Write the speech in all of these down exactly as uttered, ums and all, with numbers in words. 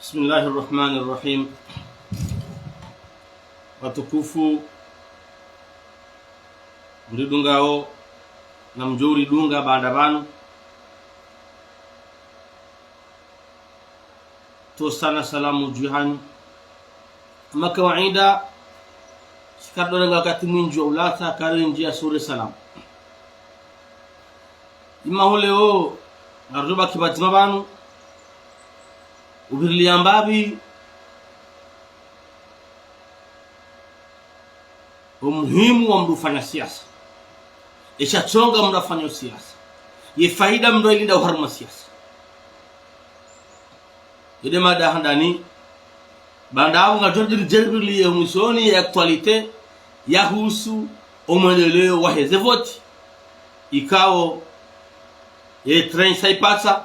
بسم الله الرحمن الرحيم. Watukufu, mridungao na mdjo uridunga baanda pvanu, ntsotsana salamu dju hanyu. Hama kawaida, tsi karidjo renga wakati mwindji wa ulatsa, karendji ya sure salamu. Ima huleo, ngaridjo baki pvadzima pvanu, upvirilia mbapvi, umuhimu wa mndru ufanya siasa. Esha tsonga mndru afanye siasa. Ye faida mndru ayilinda oharumwa siasa. Yende mada handani, baanda apvo ngadjo diri djeribili ye mwisoni ye actualité yahusu omwendeleo waheze voti. Ikao, ye train tsi ipatsa,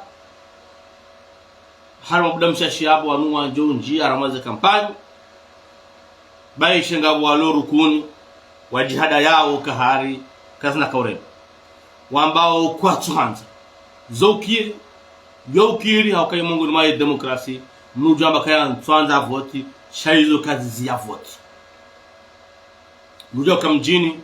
harumwa muda mshashi apvo wanu wandjo undji harumwa ze kampanyi. Baishe ngapvo walo rukuni, wa djihada yawo kahari, kazina kaurema. Wambao kwatsu handza. Zo ukiri, yo ukiri, hauka ye mongoni mwa ye demokrasi, mndru udjo amba kaya ntsu handza voti, sha izo kazizi ya voti. Mndru udjo uka mdjini,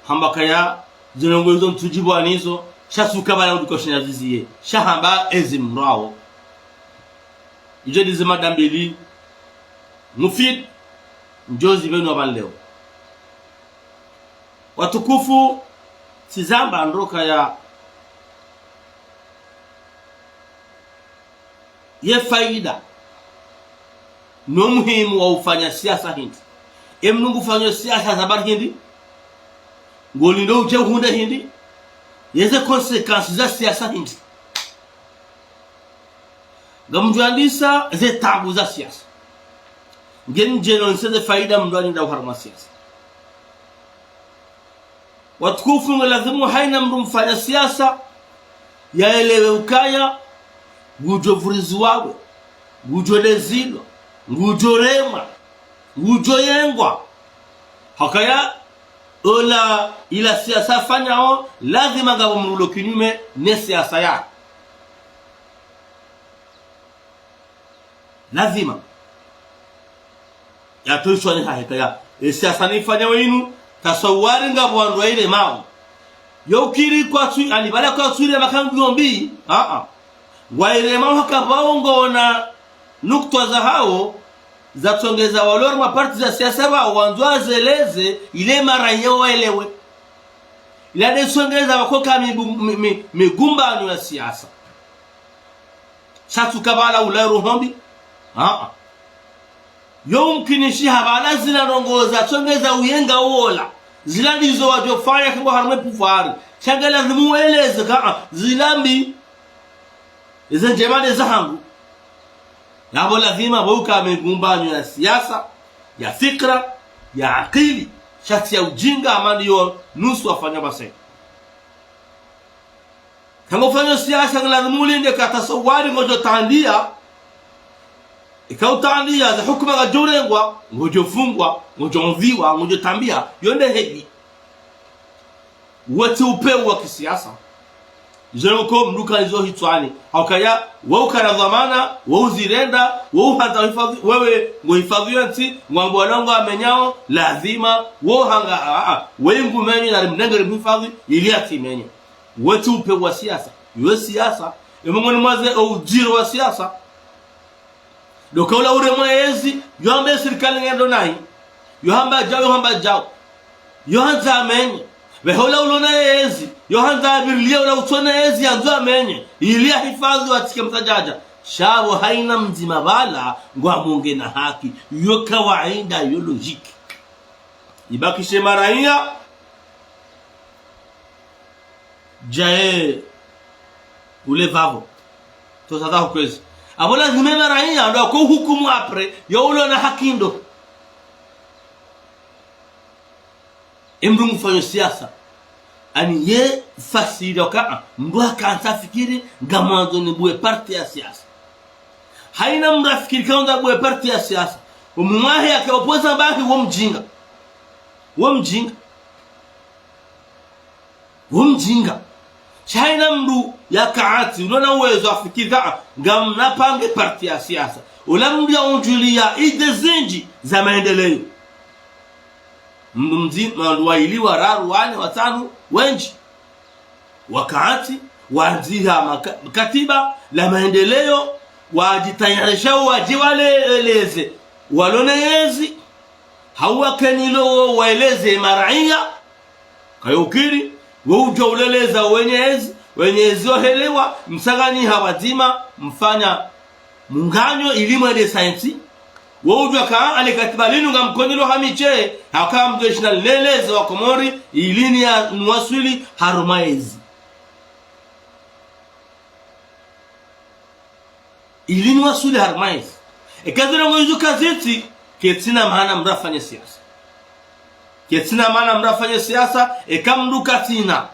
hamba kaya, zindrongoo izo ntsu djipvwa nizo, sha tsi uka pvala udjo uka shinya ziziye, sha hamba ezi mndru wawo. Izo ndizo mada mbili, mufid, ndjo zipvenua pvanu leo. Watukufu, tsi zamba ndro kaya ye faida no muhimu wa ufanya siasa hindri. E mndru ngufanyo siasa za bari hindri, ngolindo udje uhundre hindri, yeze conséquences za siasa hindri. Ngamdjo andisa ze taabu za siasa. Nge ndjeno nise ze faida mndru alinda oharumwa siasa. Watukufu, nge lazimu haina mndru mfanya siasa, yaelewe ukaya, ngudjo vuriziwawe, ngudjo dezilwa, ngudjo remwa, ngudjo yengwa. Hakaya, ola ila siasa afanyao, lazima ngapvo mndru ulo kinyume ne siasa ya. Lazima. Yatoishwa ni haheka ya. E siasa nifanyao inu, tasawari ngapvo wandru wairemao. Yo ukiri kwatsu, ani pvala kwatsu irema kangu yombi. Aa. Wairemao haka pvao ngona nukutwa zahawo, zatsongeza walo harumwa parti za siasa pvao, wandzo wazeleze, ile maraya waelewe. Ila nde tsongeza wakoka mibu-, mi-, mi-, migumbano ya siasa. Sha tsi uka pvala ula roho mbi. Aa. Yo umkinishiha pvala zila ndrongoo zatsongeza uyenga wola. Zila ndizo wadjofanya kingo harumwa e pouvoir. Sha nge lazimu ueleze ka, aa, zila mbi. Eze ndjema nde zahangu. Yapvo lazima pvo uka migumbano ya siasa, ya fikira, ya akili, sha tsi ya ujinga hama ndiyo nusu wafanya pvase. Kango fanyo siasa nge lazimu ulinde ka tasawari ngodjo tandia. Ika utandia ze hukuma ngadjo urengwa, ngodjo fungwa, ngodjo mviwa, ngodjo tambia, yo nde heli. Wetsi upvewu wa kisiasa. Zero ko mndru ka izo hitswani. Haukaya, we ukana dhwamana, we uzirenda, we uhandza uhifadhi, wewe ngo hifadhi yo ntsi, ngwambo wala ngwamenyao, lazima, we uhanga, aa, aa, we ngumenye na rimnenge rimhifadhi, ili atsimenye. Wetsi upvewu wa siasa. Yo siasa, emongoni mwaze o udjiro wa siasa. Ndo ka ula uremwa ezi, yo hamba e sirikali ngendo nayi. Yo hamba djao, yo hamba djao. Yo handza amenye. Pvehe ula ulo na ezi, yo handza avirilie ula utso na ezi, yandzo amenye. Ili ahifadhi watsike msadjadja. Sha pvo haina mdzima pvala, ngwamonge na haki. Yo kawaida, yo logique. Ibakishe maraya, djae ule pvapvo. Tosa za hukwezi. Apvo lazima maraya, ndo ako hukumu après, yo ulo na haki ndo. E mndru ngufanyo siasa. Ani ye fasiri ka, mndru haka ntsa fikiri, ngamwandzo nibuwe parti ya siasa. Haina mndru afikiri ka undza abuwe parti ya siasa. Omumwahe yake opoza bahi wo mjinga. Wo mjinga. Wo mjinga. Sha haina mndru yakantsi, ulo na uwezo afikiri ka, ah, ngamna pange parti ya siasa. Ula mndru yaundjuliya idée zindji za maendeleo. Mndru mdzi-, wandru wayili, wararu, wane, watsanu, wendji. Wakantsi, wandziha maka-, katiba la maendeleo, wadjitayarisha wadje waeleze. Walo ne yezi, hau wakenilo waeleze maraiya, kayokiri, wo udjo uleleza wenye yezi, wenye yezi wahelewa, msanganyiha wadzima, mfanya munganyo ili mwende sayansi. Wo udjo ka ale katiba linu ngamkonilo hamishe, haka mdjo shinda leleze wa Komori, ili ni ya, nwaswili harumwa yezi. Ili nwaswili harumwa yezi. Eka zile ngo izo kazitsi, ketsina maana mndru afanye siasa. Ketsina maana mndru afanye siasa, eka mndru katsina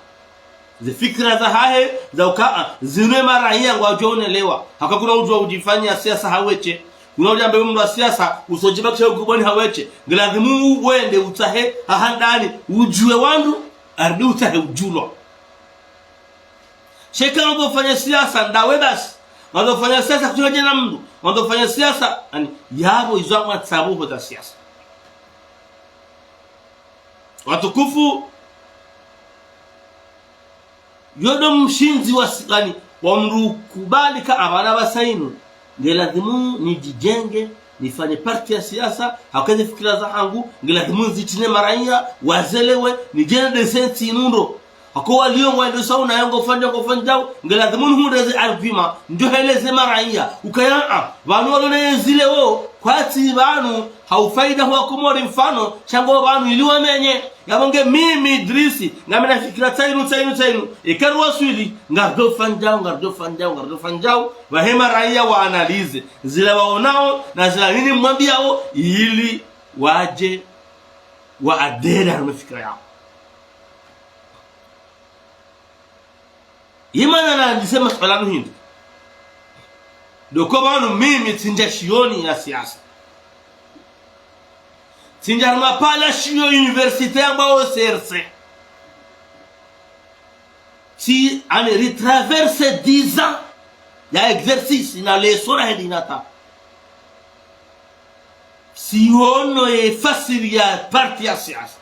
ze fikira zahahe, za uka, ah, zinu maraiya ngwadjo onelewa. Haka kuna udjo udjifanya siasa haweshe. Kuna udjo ambe mndru wa siasa, usodjibakisha ukuboni haweshe. Ngilazimu wende utsahe, ha handani, udjuwe wandru, harudi utsahe udjulwa. Sha eka ngwandzo fanya siasa, ndawe basi. Ngwandzo fanya siasa kutsina djena mndru. Ngwandzo fanya siasa, ani, yapvo izo amwa tsabuho za siasa. Watukufu, yo ndo mshindzi wa si-, ani, wa mndru kubali ka apvana pvasa inu. Ngilazimu nidjidjenge, nifanye parti ya siasa, haka ze fikira zahangu, ngilazimu nzitine maraiya, wazelewe, nidjene desenti inu ndo. Hako waliyo ngwendo sauna yango fanya, ngo fanya, ngilazimu nihundre ze argument, ndjo heleze maraiya, ukaya, ah, pvanu walo ne yezi leo, kwatsi pvanu, hau faida huwa Komori mfano, sha ngo pvanu ili wamenye. Yapvo nge mimi Idrisi, ngamina fikira tsainu, tsainu, tsainu. Eka rwaswili, ngaridjo fanya, ngaridjo fanya, ngaridjo fanya. Pvahe maraiya wa analyse. Zila waonao, na zila nini mwambiyao, ili wadje, wa adere harumwa fikira yao. Imana na ndise masuala nu hindri. Ndo uka pvanu mimi tsindja shiyoni ya siasa. Tsindja harumwa pvala shiyo université yambwao C R C. Tsi, ani, retraverse dix ans ya exercice na leçon na hedi nata. Tsiono ye fasiri ya parti ya siasa.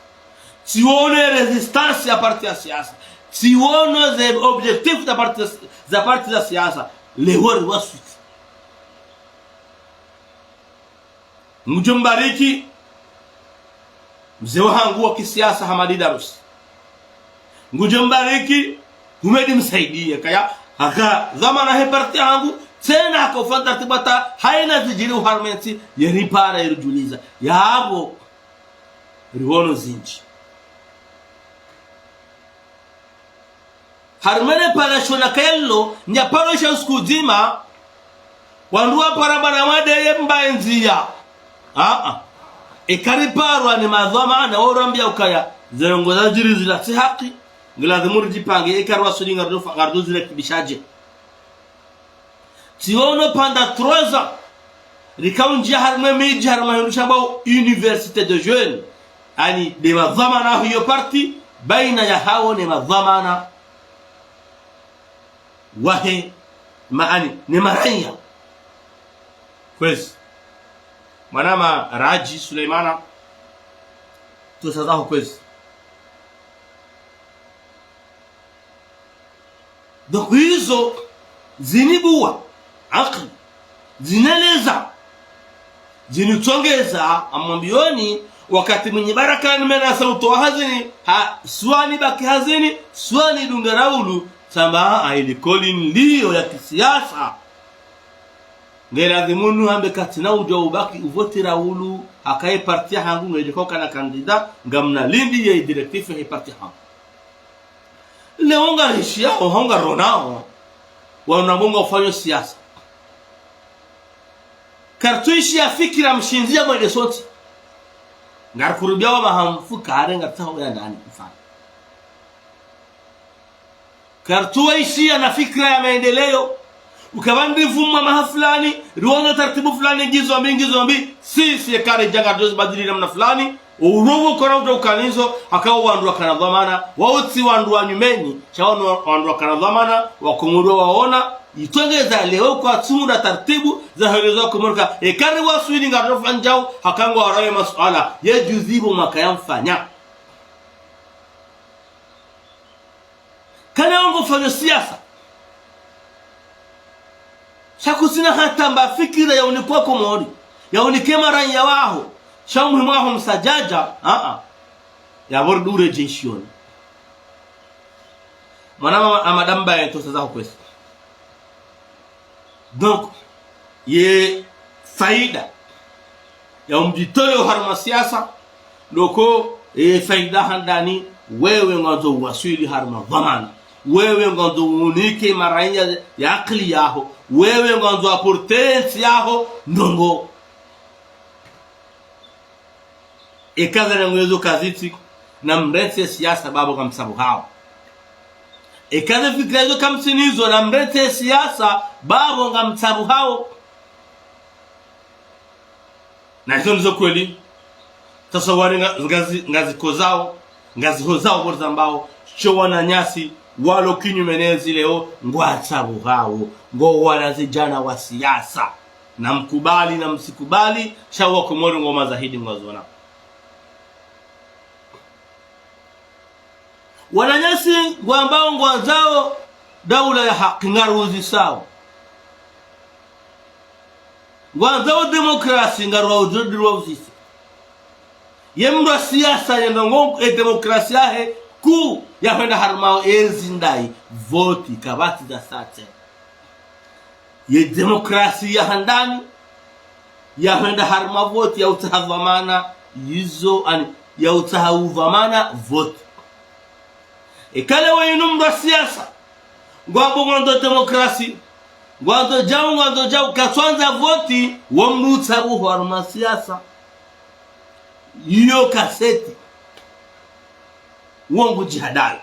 Tsiono ye résistance ya parti ya siasa. Tsiono ze objectif za parti, za parti za siasa. Leo riwaswili. Ngudjo mbariki mze wahangu wa kisiasa Hamadi Darusi. Ngudjo mbariki Humedi Msaidiye, kaya, haka dhwamana he parti hangu, tsena haka ufanya tartibu hata haina zidjiri uharumwa entsi, yeri para yeri djuliza. Yapvo, riwono zindji. Harumwa le pvala shona kayalo, ndja paro sha usiku udzima, wandru wapara bana wadeye mbaye ndziya. Ah, ah. Eka riparwa ni madhwamana, wo rambiya ukaya, ze ndrongoo zadjiri zila tsi haki, ngilazimu ridjipange, eka rwaswili ngaridjo fa-, ngaridjo zirekebisha dje. Tsiono pendant trois ans, rika undjiya harumwa emidji harumwa hindru shambwao université de jeunes. Ani, ne madhwamana waho iyo parti, baina yahawo ne madhwamana wahe, ma-, ani, ne maraiya. Kwezi. Mwanama Raji Suleimana, tusa zaho kwezi. Donc, izo zinibuwa akili, zineleza, zinitsongeza, amwambiyoni, wakati Mwinyi Baraka ni mena sa utowa hazini, ha, swa nibaki hazini, swa nidunge Raulu, tsamba, ha, ilikoli nliyo ya kisiasa. Ngilazimu nuhambe katsina udjo ubaki uvoti Raulu, haka ye parti yahangu ngedjo ukana candidat, ngamna lindi ye directif he parti yahangu. Leo ngarishiyao, hau ngaronao, wanu ngwao ufanyao siasa. Karitsuishiya fikira mshindzi ya mwende sontsi. Ngarikurubiyao maha mfukare ngaritsaho ya ndani mfano. Karitsuwaishiya na fikira ya maendeleo. Ukaya pvanu rivumwa maha fulani, riwono tartibu fulani, ngizo mbi, ngizo mbi, sisi eka ridja ngaridjo zibadili namna fulani, Urovo kona uta ukanizo, haka wandru wakana dhwamana, wao tsi wandru wa nyumeni, sha wanu wandru wakana dhwamana, wakomori waona, itwengeza leo kwatsuhundra taratibu, za helezo wakomori ka, eka ri waswili ngarofanyao, haka ngwarawe masuala, ye juzi bo mwaka yamfanya. Kana wangu fanyo siasa. Sha kutsina hata mba fikira ya unike wakomori, ya unike maranya waho, sha umuhimu waho msadjadja, a-a. Ya bordure jeshoni. Mwana mama, a madame Baye, ntosa zaho kwesi. Donc, ye faida ya umdjitoleo harumwa siasa, loko, e, faida handani, wewe ngwandzo uwaswili harumwa dhwamana. Wewe ngwandzo unike maranya ya akili yaho. Wewe ngwandzo apporter ntsi yaho ndrongoo. Eka ze ndrongoo ezo kazitsi, namrantsi siasa babo ngamtsabuhao. Eka ze fikira ezo kamtsinazo, namrantsi siasa babo ngamtsabuhao. Na izo ndizo kweli. Tasawari nga-, ngazi-, ngazikozao, ngazihozao bo rizambao, sho wananyasi, walo kinyume nezi leo, ngwatsabuhao, ngo wanazidjana wa siasa. Namkubali, namsikubali, sha wakomori ngo mazahidi ngwazona. Wananyasi ngwambao ngwandzao daula ya haki, ngaruzisao. Ngwandzao demokrasi, ngaruzisao. Ye mndru wa siasa yendo ngo e demokrasi yahe kuu yahwenda harumwa ezi ndayi, voti, kapvatsi za sate. Ye demokrasi ya handani, yahwenda harumwa voti, ya utsaha dhwamana, izo, ani, ya utsaha udhwamana, voti. Eka leo inu mndru wa siasa, ngwambo ngwandzo demokrasi, ngwandzo djau, ngwandzo djau, katswandza voti, wo mndru utsabuhwa harumwa siasa. Iyo kaseti. Wo ngudjihadao.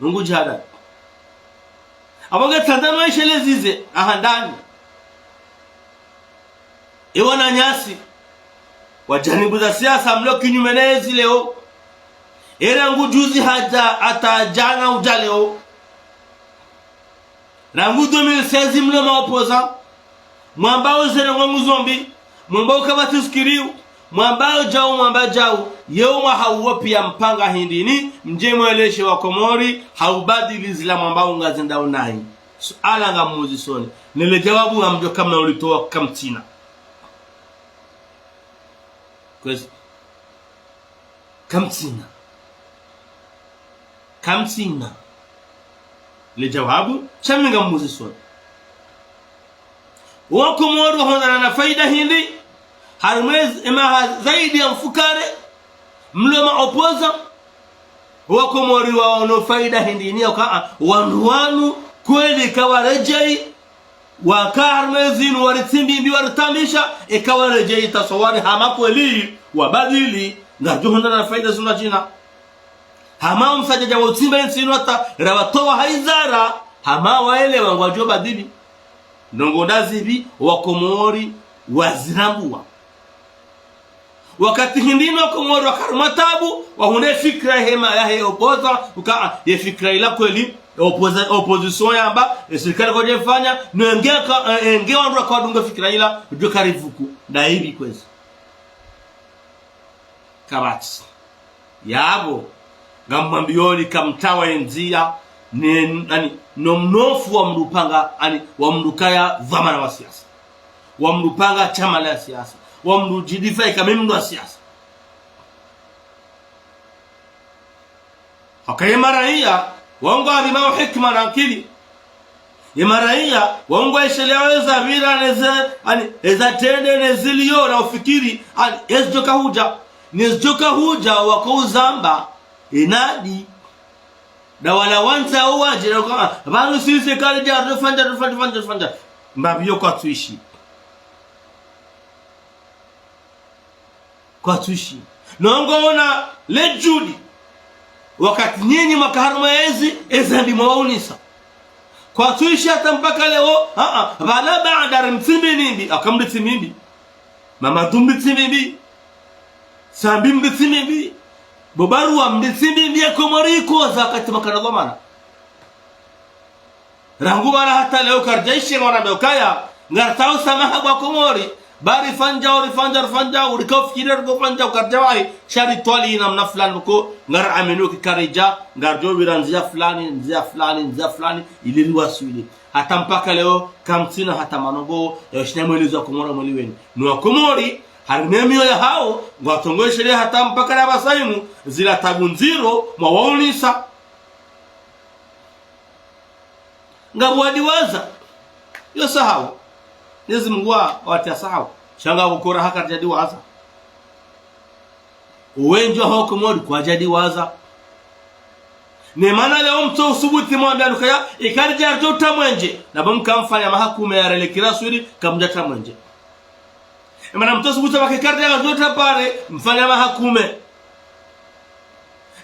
Wo ngudjihadao. Abo nge tsandza no esheleze ze, a handani. E wananyasi, wa janibu za siasa mlo kinyume nezi leo. E rangu juzi hata, hata djana udja leo. Rangu deux mille seize mlo ma opposants, mwambao ze ndrongoo nguzombi, mwambao kapvatsi sikiriu, mwambao djau, mwambao djau, yeo mwaha uwo piya mpanga hindrini, mdje mweleshe wakomori, ha ubadili zila mwambao ngazendao nayi. Suala ngamuzisoni, nele djawabu ngamdjo kamna ulitowa kamtsina. Kwezi. Kamtsina. Kamtsina. Le djawabu, sha mi ngamuzisoni. Wakomori wahondrana na faida hindri, harumwa ezi emaha zaidi ya mfukare, mlo ma opposants, wakomori waono faida hindri ini ya uka, a, wandru wanu, kweli kawaredjeyi, waka harumwa ezinu waritsimbi mbi waritamisha, eka waredjeyi taswawari hama kweli, wabadili, ngadjo hondrana na faida zinu djina. Hama omsadjadja wa utsimba entsi inu hata, rawatowa ha izara, hama waelewa ngwadjo badili. Ndrongoo ndazipvi, wakomori, wazirambua. Wakati hindri inu wakomori waka harumwa tabu, wahundre fikira hema yahe opposants, uka, a, ye fikira ila kweli, opposa-, opposition yamba, e sirikali kodjefanya, no enge ka, e, enge wandru wakawadunga fikira ila, djo karivuku, ndayipvi kwezi. Kapvatsi. Yapvo, ngamwambiyoni kamtsawa endziya, ne, ani, no mnofu wa mndru panga, ani, wa mndru kaya dhwamana wa siasa. Wa mndru panga shama la siasa. Wa mndru djidhifa ika mi mndru wa siasa. Haka ye maraiya, wao ngwapvimao hikima na akili. Ye maraiya, wao ngwaisheleao eza pvira neze, ani, eza trende neziliyo na ufikiri, ani, ezidjoka hudja, nezidjoka hudja wako uzamba, enadi. Nda wala wandzao wadje, na uka, a, pvanu sisi kari dja, rufanya, rufanya, rufanya, rufanya. Mbapvi yo kwatsuishi. Kwatsuishi. Nongo ona le juhudi. Wakati nyinyi mwaka harumwa ezi, eza ndrimo waunisa. Kwatsuishi hata mpaka leo, a, a, pvala baada rimtsimbi nimbi, akamritsimbi mbi. Mamadou Mbitsi Mbibi. Sambi Mbitsi Mbibi. Bo Barua Mbitsi Mbibi ya Komori ikoza wakati makana dhwamana. Rangu pvala hata leo karidja ishiya mwana mbe ukaya, ngaritsaho samaha bo wa Komori, ba rifanya, rifanya, rifanya, rikaufikiri, rikofanya, ukaridja wahi, sha ritwali namna fulani ko, ngariamini uki karidja, ngaridjo pvira ndzia fulani, ndzia fulani, ndzia fulani, ili riwaswili. Hata mpaka leo, kamtsina hata manongo, ya ushina mwelezo wa Komori mweli weni. No wa Komori, harimwa emiyo yahao, ngwatsongo isherehe hata mpaka leo pvasa inu, zila tabu ndziro, mwawaonesa. Ngapvo wadiwaza. Yo sahau. Mwenyezi Mungu wa, watia sahau. Sha ngapvo kora haka jadiwaza. Wendji waho Komori kwadjadiwaza. Ne mana leo mtso usubuti mwambe anu kaya, ikaridja ridjo tria mwenje. Na bo mkamfanya maha kume ya rele kira swiri, kamdja tria mwenje. Emana mtso subuti pvaka ikaridja ngaridjo tria pare, mfanya maha kume.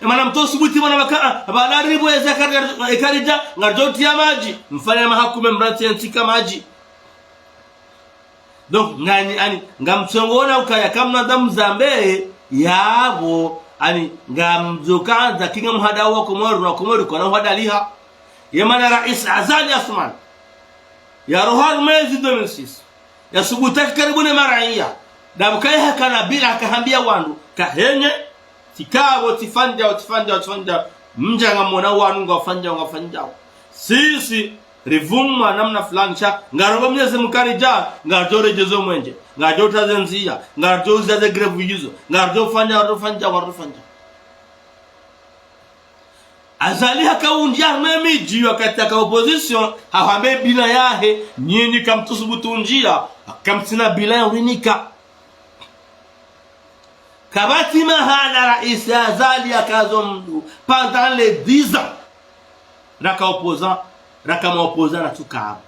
Emana mtso subuti mwana pvaka, ah, pvala ripvo eze ikaridja, ikaridja, ngaridjo tria madji, mfanya maha kume mratsi ya ntsika madji. Donc, ngani, ani, ngamtsongo ona ukaya kamna damu zambe, yapvo, ani, ngamdjo kandza, kinga muhada wa Komori, wa Komori, kwana muhada liha. Yemana Rais Azali Assoumani. Ya roha mwezi deux mille six. Ya subuta karibu ne maraiya. Dabu kaye hakana bila kahambia wandru. Kahenye. Tsikapvo, tsifanya, tsifanya, tsifanya. Mdja ngamwona wanu ngwafanya, ngwafanya. Sisi, rivumwa namna fulani sha. Ngaromba Mwenyezi Mungu karidja, ngaridjo redjezo mwenje. Ngaridjo tria ze ndzia. Ngaridjo uza ze grève yizo. Ngaridjo fanya, ngaridjo fanya, ngaridjo fanya. Azali haka undjia harumwa emidji wakati haka opposition, hahwambe bilan yahe, nyinyi kamtsusubutu undjia, kamtsina bilan ya unika. Kapvatsi mahala Rais Azali yakazo mndru, pendant les dix ans, raka opposant, raka ma opposant na tsukapvo.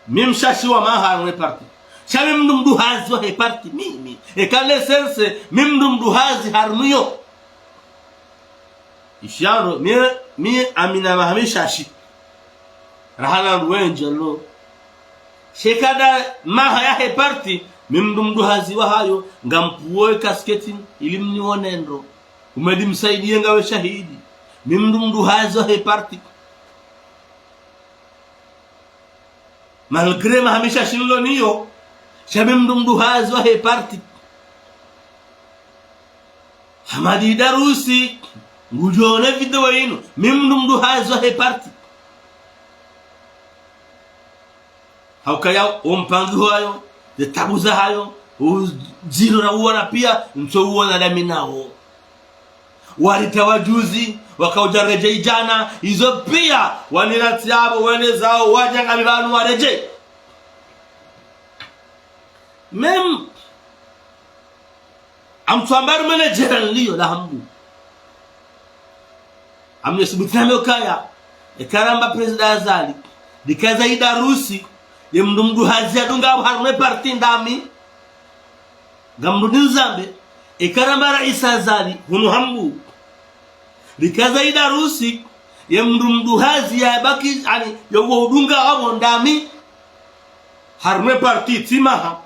Mi mshashi wa maha harumwa e parti. Sha mi mndru mduhazi wahe parti, mi, mi. Eka le sense, mi mndru mduhazi harumwa yo. Isharo, mi, mi amina maha mishashi. Rahana luwenje lo. Sha eka nda maha yahe parti, mi mndru mduhazi wahayo, ngampvuo e kasketi, ili mnione ndro. Umedi Msaidie ngawe shahidi. Mi mndru mduhazi wahe parti. Malgré maha mishashi nilo nayo, sha mi mndru mduhazi wahe parti. Hamadi Idarusi, ngudjo ona video yinu, mi mndru mduhazi wahe parti. Haukaya ompangiho wayo, ze tabu zahayo, udziro na uona pia, ntso uona dami nawo. Warita wajuzi, wakaudja redjei djana, izo pia, wanira tsiapvo, wende zawo, wadja ngami pvanu waredjei. Même, amtsu ambari mene djera nliyo la hambu. Amne subuti na mekaya, eka ramba président Azali, likaza Idarusi, ye mndru mduhazi yadunga apvo harumwa e parti ndami, ngamrudi nizambe, eka ramba Rais Azali, hunu hambu. Likaza Idarusi, ye mndru mduhazi yabaki, ani, yo wo udunga apvo ndami. Harumwa e parti tsi maha.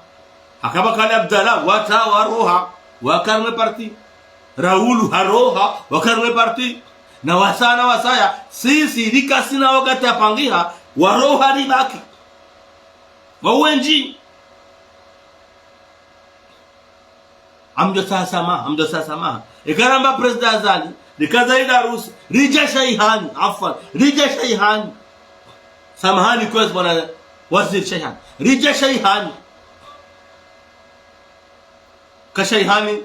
Hakapvo kale Abdallah, wata waroha, waka harumwa e parti. Raoul haroha, waka harumwa e parti. Na wasaya, na wasaya, sisi, rikasina wakati apangiha, waroha ribaki. Wawendji. Amdjo sasama, amdjo sasama. Eka ramba président Azali, likaza Idarusi, ridja Shaihani, afwan, ridja Shaihani. Samahani kwezi bwana waziri Shaihani. Ridja Shaihani. Ka Shaihani,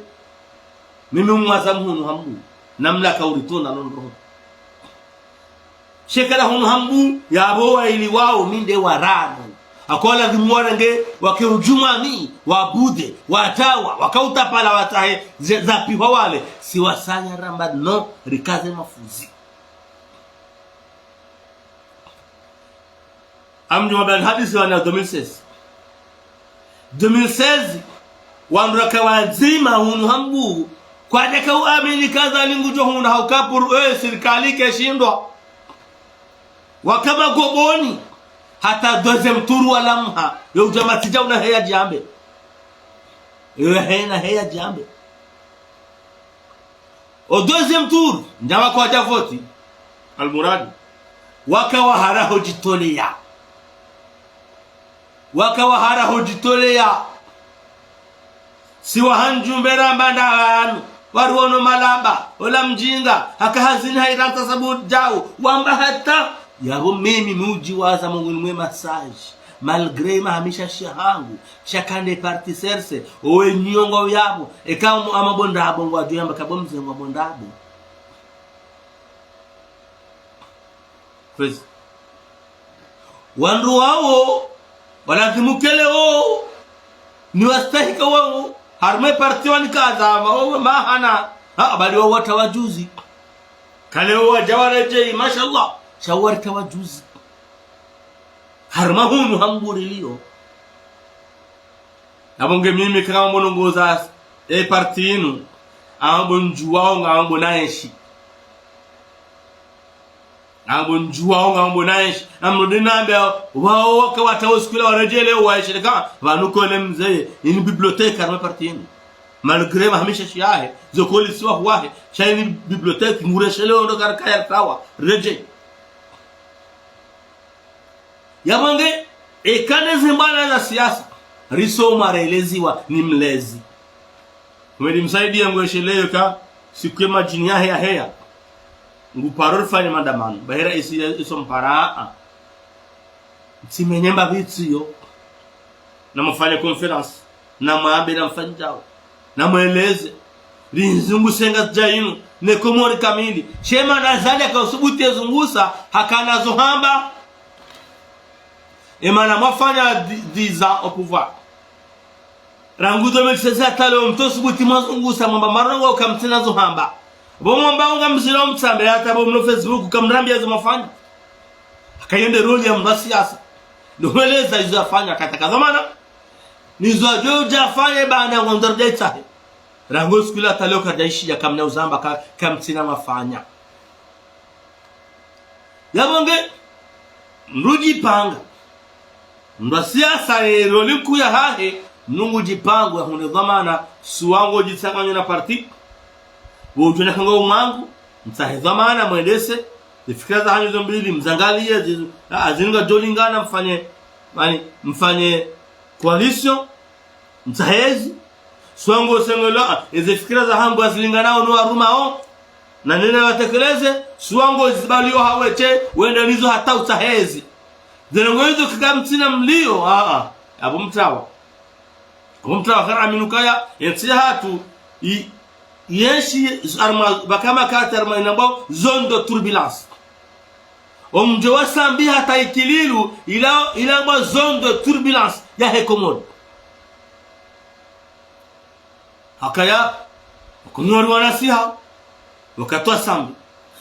mimi umwaza mhunu hambu, namna ka uritona londro. Sha eka la hunu hambu, yapvo waili wawo mi nde wa rano. Akola dhimwara nge, wake udjumwa mi, wabude, watawa, wakautapala watahe, ze, zapihwa wale, si wasaya ramba no, rikaze mafuzi. Amdjumwa bani hadisi wana deux mille seize. Deux mille seize, wandru raka wadzima hunu hambu, kwadjaka uamini kaza lingudjo hunu hauka pour eux, sirikali keshindwa. Waka magoboni, hata deuxième tour walamha, yo udja matidja una heya djambe. Ewe hena heya djambe. Au deuxième tour, ndjama kwadja voti. Almuradi. Waka wahara hodjitoleya. Waka wahara hodjitoleya. Si wahandju mbera mbanda hanu. Wari wono malaba. Ola mdjinga. Haka hazini hairantsa sabu djau. Wamba hata. Yapvo mimi mudjiwaza mongoni mwe masaji. Malgré mahamisha shihangu. Shakande parti serse. Owe nyongo yapvo. Eka mu-, ama bo ndrabo ngwadjo yamba kabo mze ngwa bo ndrabo. Kwezi. Wandru wawo, walazimu kele wo, ni wastahika wawo, harumwe parti wani kaza, wawo mahana, ha, bali wawo wata wadjuzi. Kale wo wadja waredjeyi, mashallah, sha wata wadjuzi. Harumwa hunu hamburi liyo. Apvo nge mimi kama mbo nongoza e parti inu, ama bo ndjuwao nga ama bo naenshi. Nga ama bo ndjuwao nga ama bo naenshi. Namrudi nambe, wawo waka wata wo sikula waredjele waenshi leka, pvanu kole mzeye, ini bibliothèque harumwe parti inu. Malgré mahamisha shiyahe, zo koli siwa huwahe, sha ini bibliothèque, ngureshele ondo karikaya sawa, redjeyi. Yapvo nge, eka ne zimbwana za siasa, risoma releziwa ni mlezi. Kumedi msaidi yangu esheleyo ka, siku ye madjini yahe yaheya. Ngu paro rifanye mandamano, bahera isi ya iso mpara a. Ntsi menye mba vitsi yo. Na mfanye conférence. Na mwambe na mfanye djao. Na mweleze. Rinzungu senga dja inu. Ne Komori kamili. Shema na zadja ka usubuti ezungusa. Hakana zo hamba. Emana mwafanya di-, dix ans au pouvoir. Rangu deux mille seize hata leo mtsu subuti mwazungusa mwamba marongo kamtsina zo hamba. Bo mwamba unga mzira umtsambe hata bo mlo Facebook kamrambiya zo mwafanya. Haka yende roli ya mba siasa. Ndo mweleza izo yafanya kataka dhwamana. Nizo adjo djafanye bana ngondor djaitsahe. Rangu sikula hata leo kadjaishiya kamna uzamba ka-, kamtsina mwafanya. Yapvo nge, mdru djipanga. Mdru wa siasa ye roli nkuu yahahe, mdru ngu djipango yahundre dhwamana, suwa ngo djitsanganyo na parti. Wo udjo na kanga umwangu, mtsahe dhwamana, mwendese, zifikira zahanyu zo mbili, mzangaliye, zi-, a-, azinu ngadjolingana, mfanye, mani, mfanye coalition, mtsahezi, suwa ngo sengelo, a, eze fikira zahangu hazilinganao no warumao, na nene watekeleze, suwa ngo zibaliyo hawetshe, wende nizo hata utsahezi. Zele ngo izo kika mtsina mliyo, a, a, apvo mtrawa. Apvo mtrawa kara aminu kaya, yentsi hatru, i, yenshi, arma, bakama kati arma inambao, zone de turbulence. Omdjo wa Sambi hata Ikililu ila, ila mwa zone de turbulence yahe Komori. Hakaya, Wakomori wanasiha, wakati wa Sambi.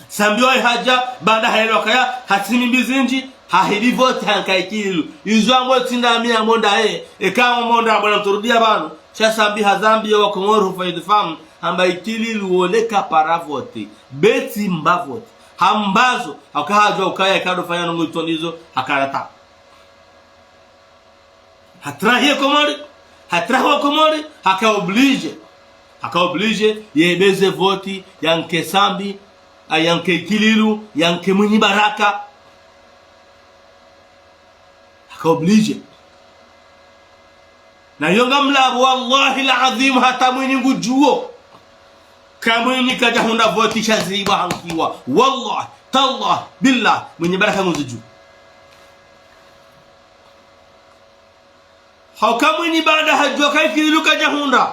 Sambi waye hadja, baanda haelewa kaya, hatsimi mbizindji, hahidi voti hanka Ikililu. Izo ambo tsinda mi amonda he, eka amonda bwana mturudia pvanu, sha Sambi hazambi ya Wakomori hufanya ifahamu, hamba Ikililu wole kapara voti, betsi mba voti. Hambazo, haka hadjua ukaya kado fanya nungu itondizo, hakarata. Hatrahi ye Komori, hatrahi Wakomori, haka obligé. Haka obligé, yebeze voti, yanke Sambi, a, yanke Ikililu, yanke Mwinyi Baraka. Haka obligé. Na yo ngamlapvo, wallahi al-azim, hata Mwinyi ngudjuo. Ka Mwinyi kadjahundra voti sha zibwa hankiwa. Wallahi, tallahi, billahi, Mwinyi Baraka nguzidjuo. Hauka Mwinyi baanda hadjua ka Ikililu kadjahundra.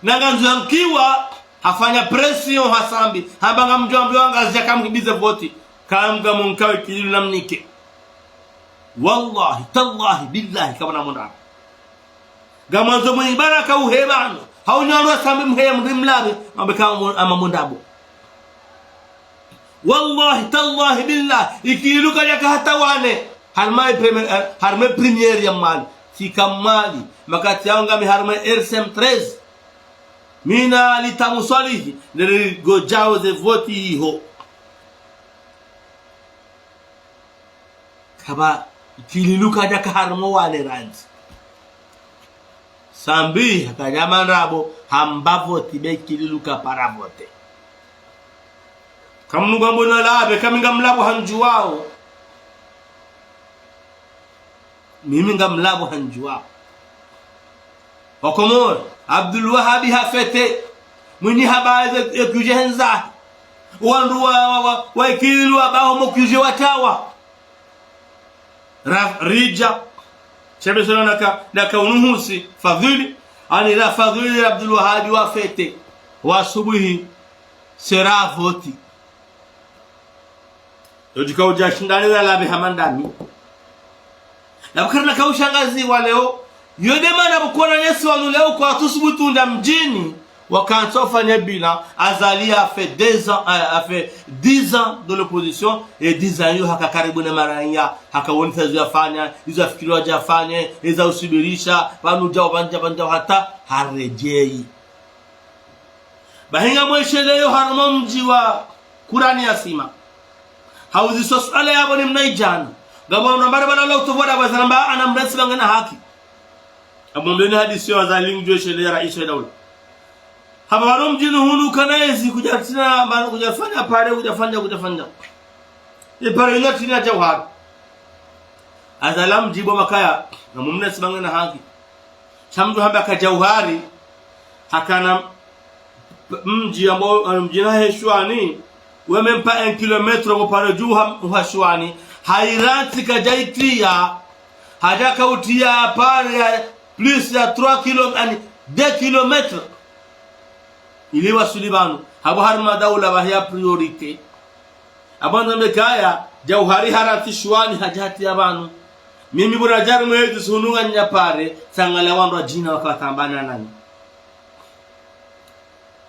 Na ngandzo yankiwa, hafanya pression ha Sambi. Hamba ngamdjo ambiwa ngazidja kamhibize voti. Kamga munkawe Ikililu namnike. Wallahi, tallahi, billahi, kapvana monda. Ngamwandzo Mwinyi Baraka uheba ano. Haunyalwa Sambi mheye mri mlapve. Mambe kama mo-, ama monda bo. Wallahi, tallahi, billahi. Ikililu kadjaka hata wane. Harumwa premier, eh, harumwa première ya Mwali. Fika Mwali. Makati yao ngami harumwa R C M treize. Mi na Ali Tamu Swalihi. Nere ngodjao ze voti iho. Kaba Ikililu kadjaka harumwa wane randzi. Sambi, hakanya mandrabo, hamba voti, be kililuka para vote. Kamnu ngwambo na labe, kami ngamlabo handjuwao. Mimi ngamlabo handjuwao. Wakomori, Abdul Wahabi hafete. Mwinyi hamba eze, e Q G hendza. Wandru wa, wa, wa, wa ikililu wa baho mo Q G watawa. Ra-, ridja. Shebe sona naka, naka unuhusi, Fadhili. Ani ra Fadhili ra Abdul Wahabi wafete. Wasubuhi. Sera voti. Yo djika udja shindani za labe hama ndami. Na bukari naka ushangazi wa leo. Yo de mana bukona nyesi wanu leo kwatsu subutu ndja mdjini. Wakantsi wafanye bilan, Azali a fait deux ans, a, a fait dix ans de l'opposition, et dix ans yo haka karibu na maranya, haka wonesa izo yafanya, izo yafikiri wadja fanye, eza usubirisha, pvanu djao, pvandja, pvandja, hata haredjeyi. Bahi ngamwesheleo harumwa mdji wa Kurani ya Sima. Hauziswa suala yabo ni mnaidjana. Ngabo nambari bala lo utovwa da bazaramba ana mresi bangena haki. Amwambeni hadisi yo Azali ngudjo eshelea raisi wa daula. Hamba pvanu mdjini hunu kana ezi kudja tsina, pvanu kudja fanya pare, kudja fanya, kudja fanya. Ye pare yinu tsina Jauhari. Azali amdjibu makaya, na mumna sibangena haki. Sha mdru hamba ka Jauhari, hakana mdji ambao, mdji na he Shuani, weme mpa un kilomètre ngo pare dju ha, ha Shuani, hairantsi kadjaitiya, hadja kautia pare ya plus ya trois kilomètres, ani deux kilomètres. Ili wasuli pvanu, habo harumwa daula pvahiya priorité. Abo ndzambe kaya, Jauhari harantsi Shuani hadja hatiya pvanu. Mimi bura djari mwezi sunu nganyapare, tsangala wandru wadjina wakawatambana nani.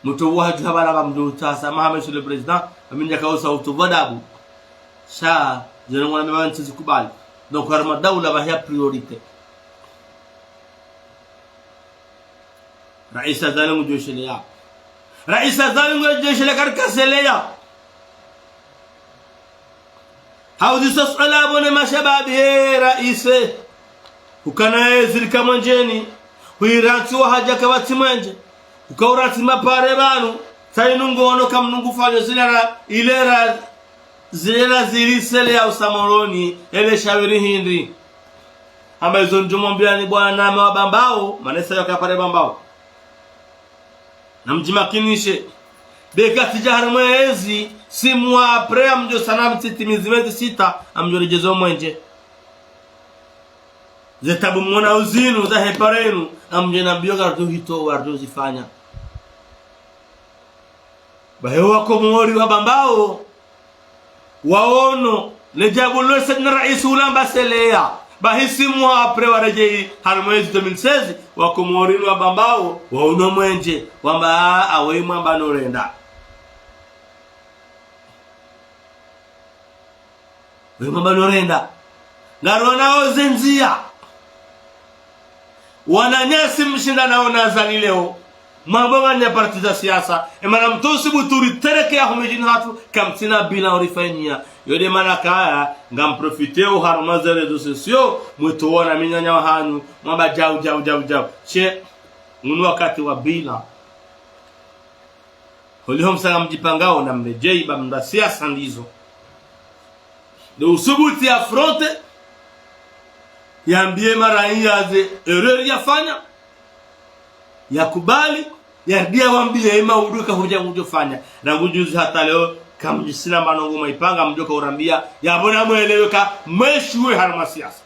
Muto wadju habala ba mdru utsasa, Mohamed, Monsieur le Président, ba mindja kausa uto vodabu. Sha, zeno ngona meba ntsi zikubali. Donc, harumwa daula pvahiya priorité. Raisi Azali ngudjo eshelea. Raisi Azali ngudjo eshelea karika seleya. Hauziswa suala yabo ne mashababi, he raisi. Ukana ezi rika mwenjeni. Huirantsi wahadja kapvatsi mwenje. Ukaurantsi mapare pvanu. Tsainu ngono kamnu ngufanyo zilera, ilera, zilera zili seleya usa Moroni, ele shawiri hindri. Hamba izo ndjo mwambiani bwana ma wa Bambao, mana isa yo kaya pare Bambao. Na mdjimakinishe. Beka tsidja harimwa ezi, six mois après, amdjo sana mtsitimizi mezi sita, amdjo redjeza omwenje. Ze tabu mwona uzinu, za he pare inu, amdjo na biyo ngardo hito, wardo zifanya. Bahi wo Wakomori wa Bambao, waono, le djabu lo Saidina Raisi ulamba seleya. Bahi six mois après waredjeyi, harumwa ezi deux mille seize, Wakomori wa Bambao, waono mwenje, wamba, a, a, we mwamba no renda. We mwamba no renda. Ngarona oze ndziya. Wananyasi mshinda nao na Azali leo. Mwambo nganya parti za siasa. Emana mtsusubutu ritereke ya homedjini hatru kamtsina bilan urifanyiya. Yo de mana kaya, ngamprofiteo harumwa ze réseaux sociaux, mwito wana minanya wahanyu, mwamba djau, djau, djau, djau. She, ngunu wakati wa bilan. Holiho msanga mdjipangao na mredjeyi ba mndru wa siasa ndizo. Ndo usubutu ya affronter, yambiye maraiya ze erreur yafanya, yakubali, yardiya wambiye ye maudu ka hudja ngudjo fanya. Rangu juzi hata leo, kamdjisina mbanongo mwaipanga, mdjo ka urambiya, yabo na mwelewe ka, mweshuwe harumwa siasa.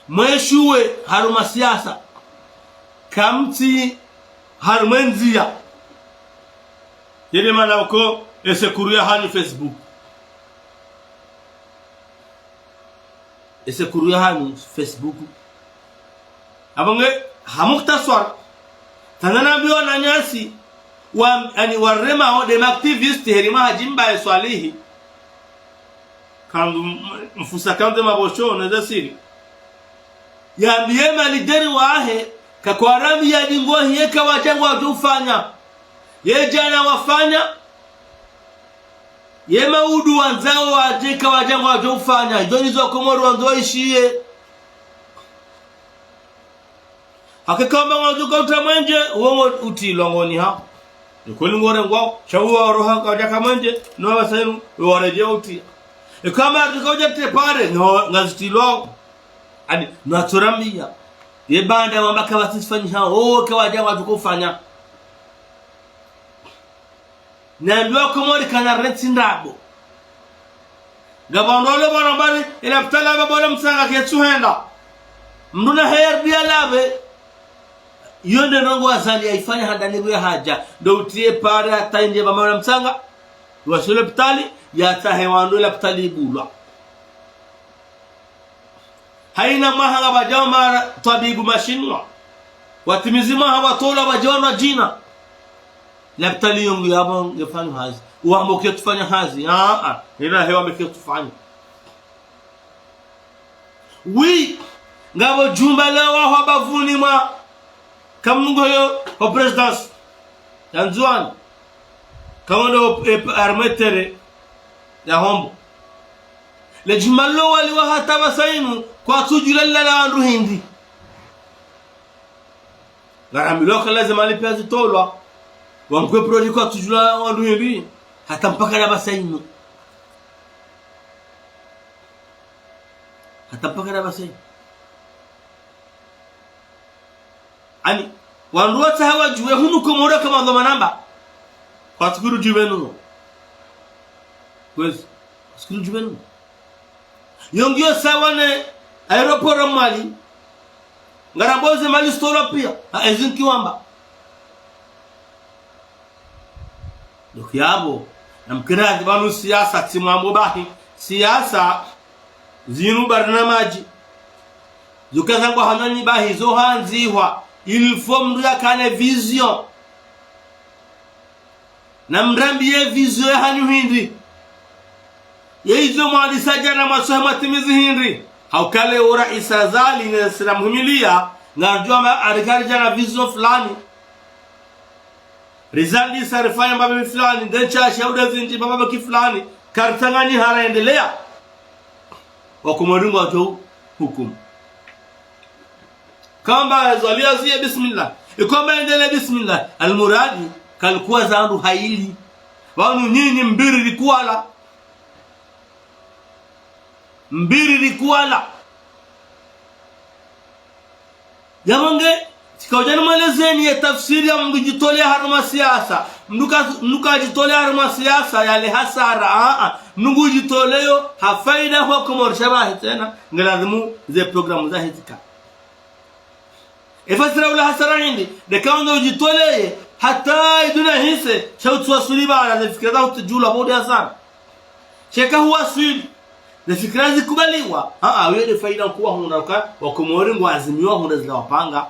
Mweshuwe harumwa siasa. Kamtsi harumwa ndziya. Yele mana uko ese kuru yahanyu Facebook. Ese kuru yahanyu Facebook. Abonge, ha mukhtasar. Tana nambiwa wananyasi, wa, ani warema ho, de ma activistes, herima Hadji Mbaye Swalihi. Kandu m-, mfusa kandu mabosho, neza siri. Yambiye ma leader wahe, kakwarambiya dingo hiye kawadja ngwadjo ufanya. Ye djana wafanya, ye maudu wandzao wadje kawadja ngwadjo ufanya. Idjo nizo Komori wandzo ishiye. Haka amba ngwadjo uka utra mwenje, uwo ngo utrilwa ngoni ha. Ni kweli ngorengwao, sha uwo waroha kawadjaka mwenje, no wasa inu, uwo waredjea utria. Eka amba kawadja tepare, no ngazitrilwao. Ani, no atsorambia. Ye baanda wamba kawasisifanyisha, o, kawadja ngwadjo ufanya. Nambiwa Komori kana rentsi ndrabo. Ngapvo wandru walo pvanu wambao, ila lapitali amba bola mtsanga ketsuhenda. Mndru na heri ya lawe. Iyo nde ndrongoo Azali yaifanya handani kuya hadja. Ndo utrie pare hata indrie pvamwe na mtsanga. Waswili lapitali, yatsahe wandru lapitali ibulwa. Haina mwaha ngapvadjao matwabibu mashinwa. Watimizi mwaha watolwa pvadjao na djina. Lapitali iyo ngu yapvo ngefanyo hazi. Wambe ketsufanya hazi. Ah, ah. Ila hewa mbe ketsufanya. Oui. Ngapvo djumba la wahwa bapvuni mwa. Kamnungo yo, o présidence. Ya Ndzuani. Kamondo, e, armée terre. Ya Hombo. Le djumba lo waliwa hata pvasa inu, kwatsudjulwa lilala wandru hindri. Ngarambilwa ka lazima mali pia zitolwa. Wamkwe projet kwatsudjulwa wandru hindri. Hata mpaka na pvasa inu. Hata mpaka na pvasa inu. Ani, wandru watsaha wadjuwe hunu Komori ka madhwamana mba. Kwatsu kuru djipvenu. Kwezi, kwatsu kuru djipvenu. Yo ngiyo sawa ne aéroport Mwali. Ngarambo ze mali zitolwa pia. Ha, ezi nki wamba. Donc yapvo, namkirazi pvanu siasa tsi mwambo bahi. Siasa, zinu barnamaji. Zuka zangwa hanani bahi, zo handzihwa. Il faut mndru yakane vision. Namrambiye vision yahanyu hindri. Ye izo mwandisa djana mwatsohe mwatimizi hindri. Hauka le ura Isa Azali ne sira muhimiliya, ngarudjuwa amba arikari djana vision fulani. Rizandisa rifanya mbapvi fulani, nde ntsasha uda zindji mbapvi kifulani, karitsanganyi hara endelea. Wakomori ngwadjo hukumu. Kamba Azali yaziye bismillah. Ikamba endelee bismillah. Almuradi, kalikuwa zandu hayili. Pvanu nyinyi mbiri likuwala. Mbiri likuwala. Yapvo nge, tsika udja nimwelezeni ye tafsiri ya mndru djitolea harumwa siasa. Mndru ka, mndru kadjitolea harumwa siasa, yale hasara, a, a. Mndru ngudjitoleyo, ha faida ho Komori sha bahi tsena, nge lazimu ze programu zahe zika. Efasira ula hasara hindri, ndeka wandza udjitoleye, hata iduna hise, sha utsuwaswili bala, ze fikira za utujula, bodi hasara. Sheka huwaswili. Ze fikira zikubaliwa. Aa, wiyo nde faida nkuu wahundra uka, wakomori ngwazimiwa hundra zila wapanga.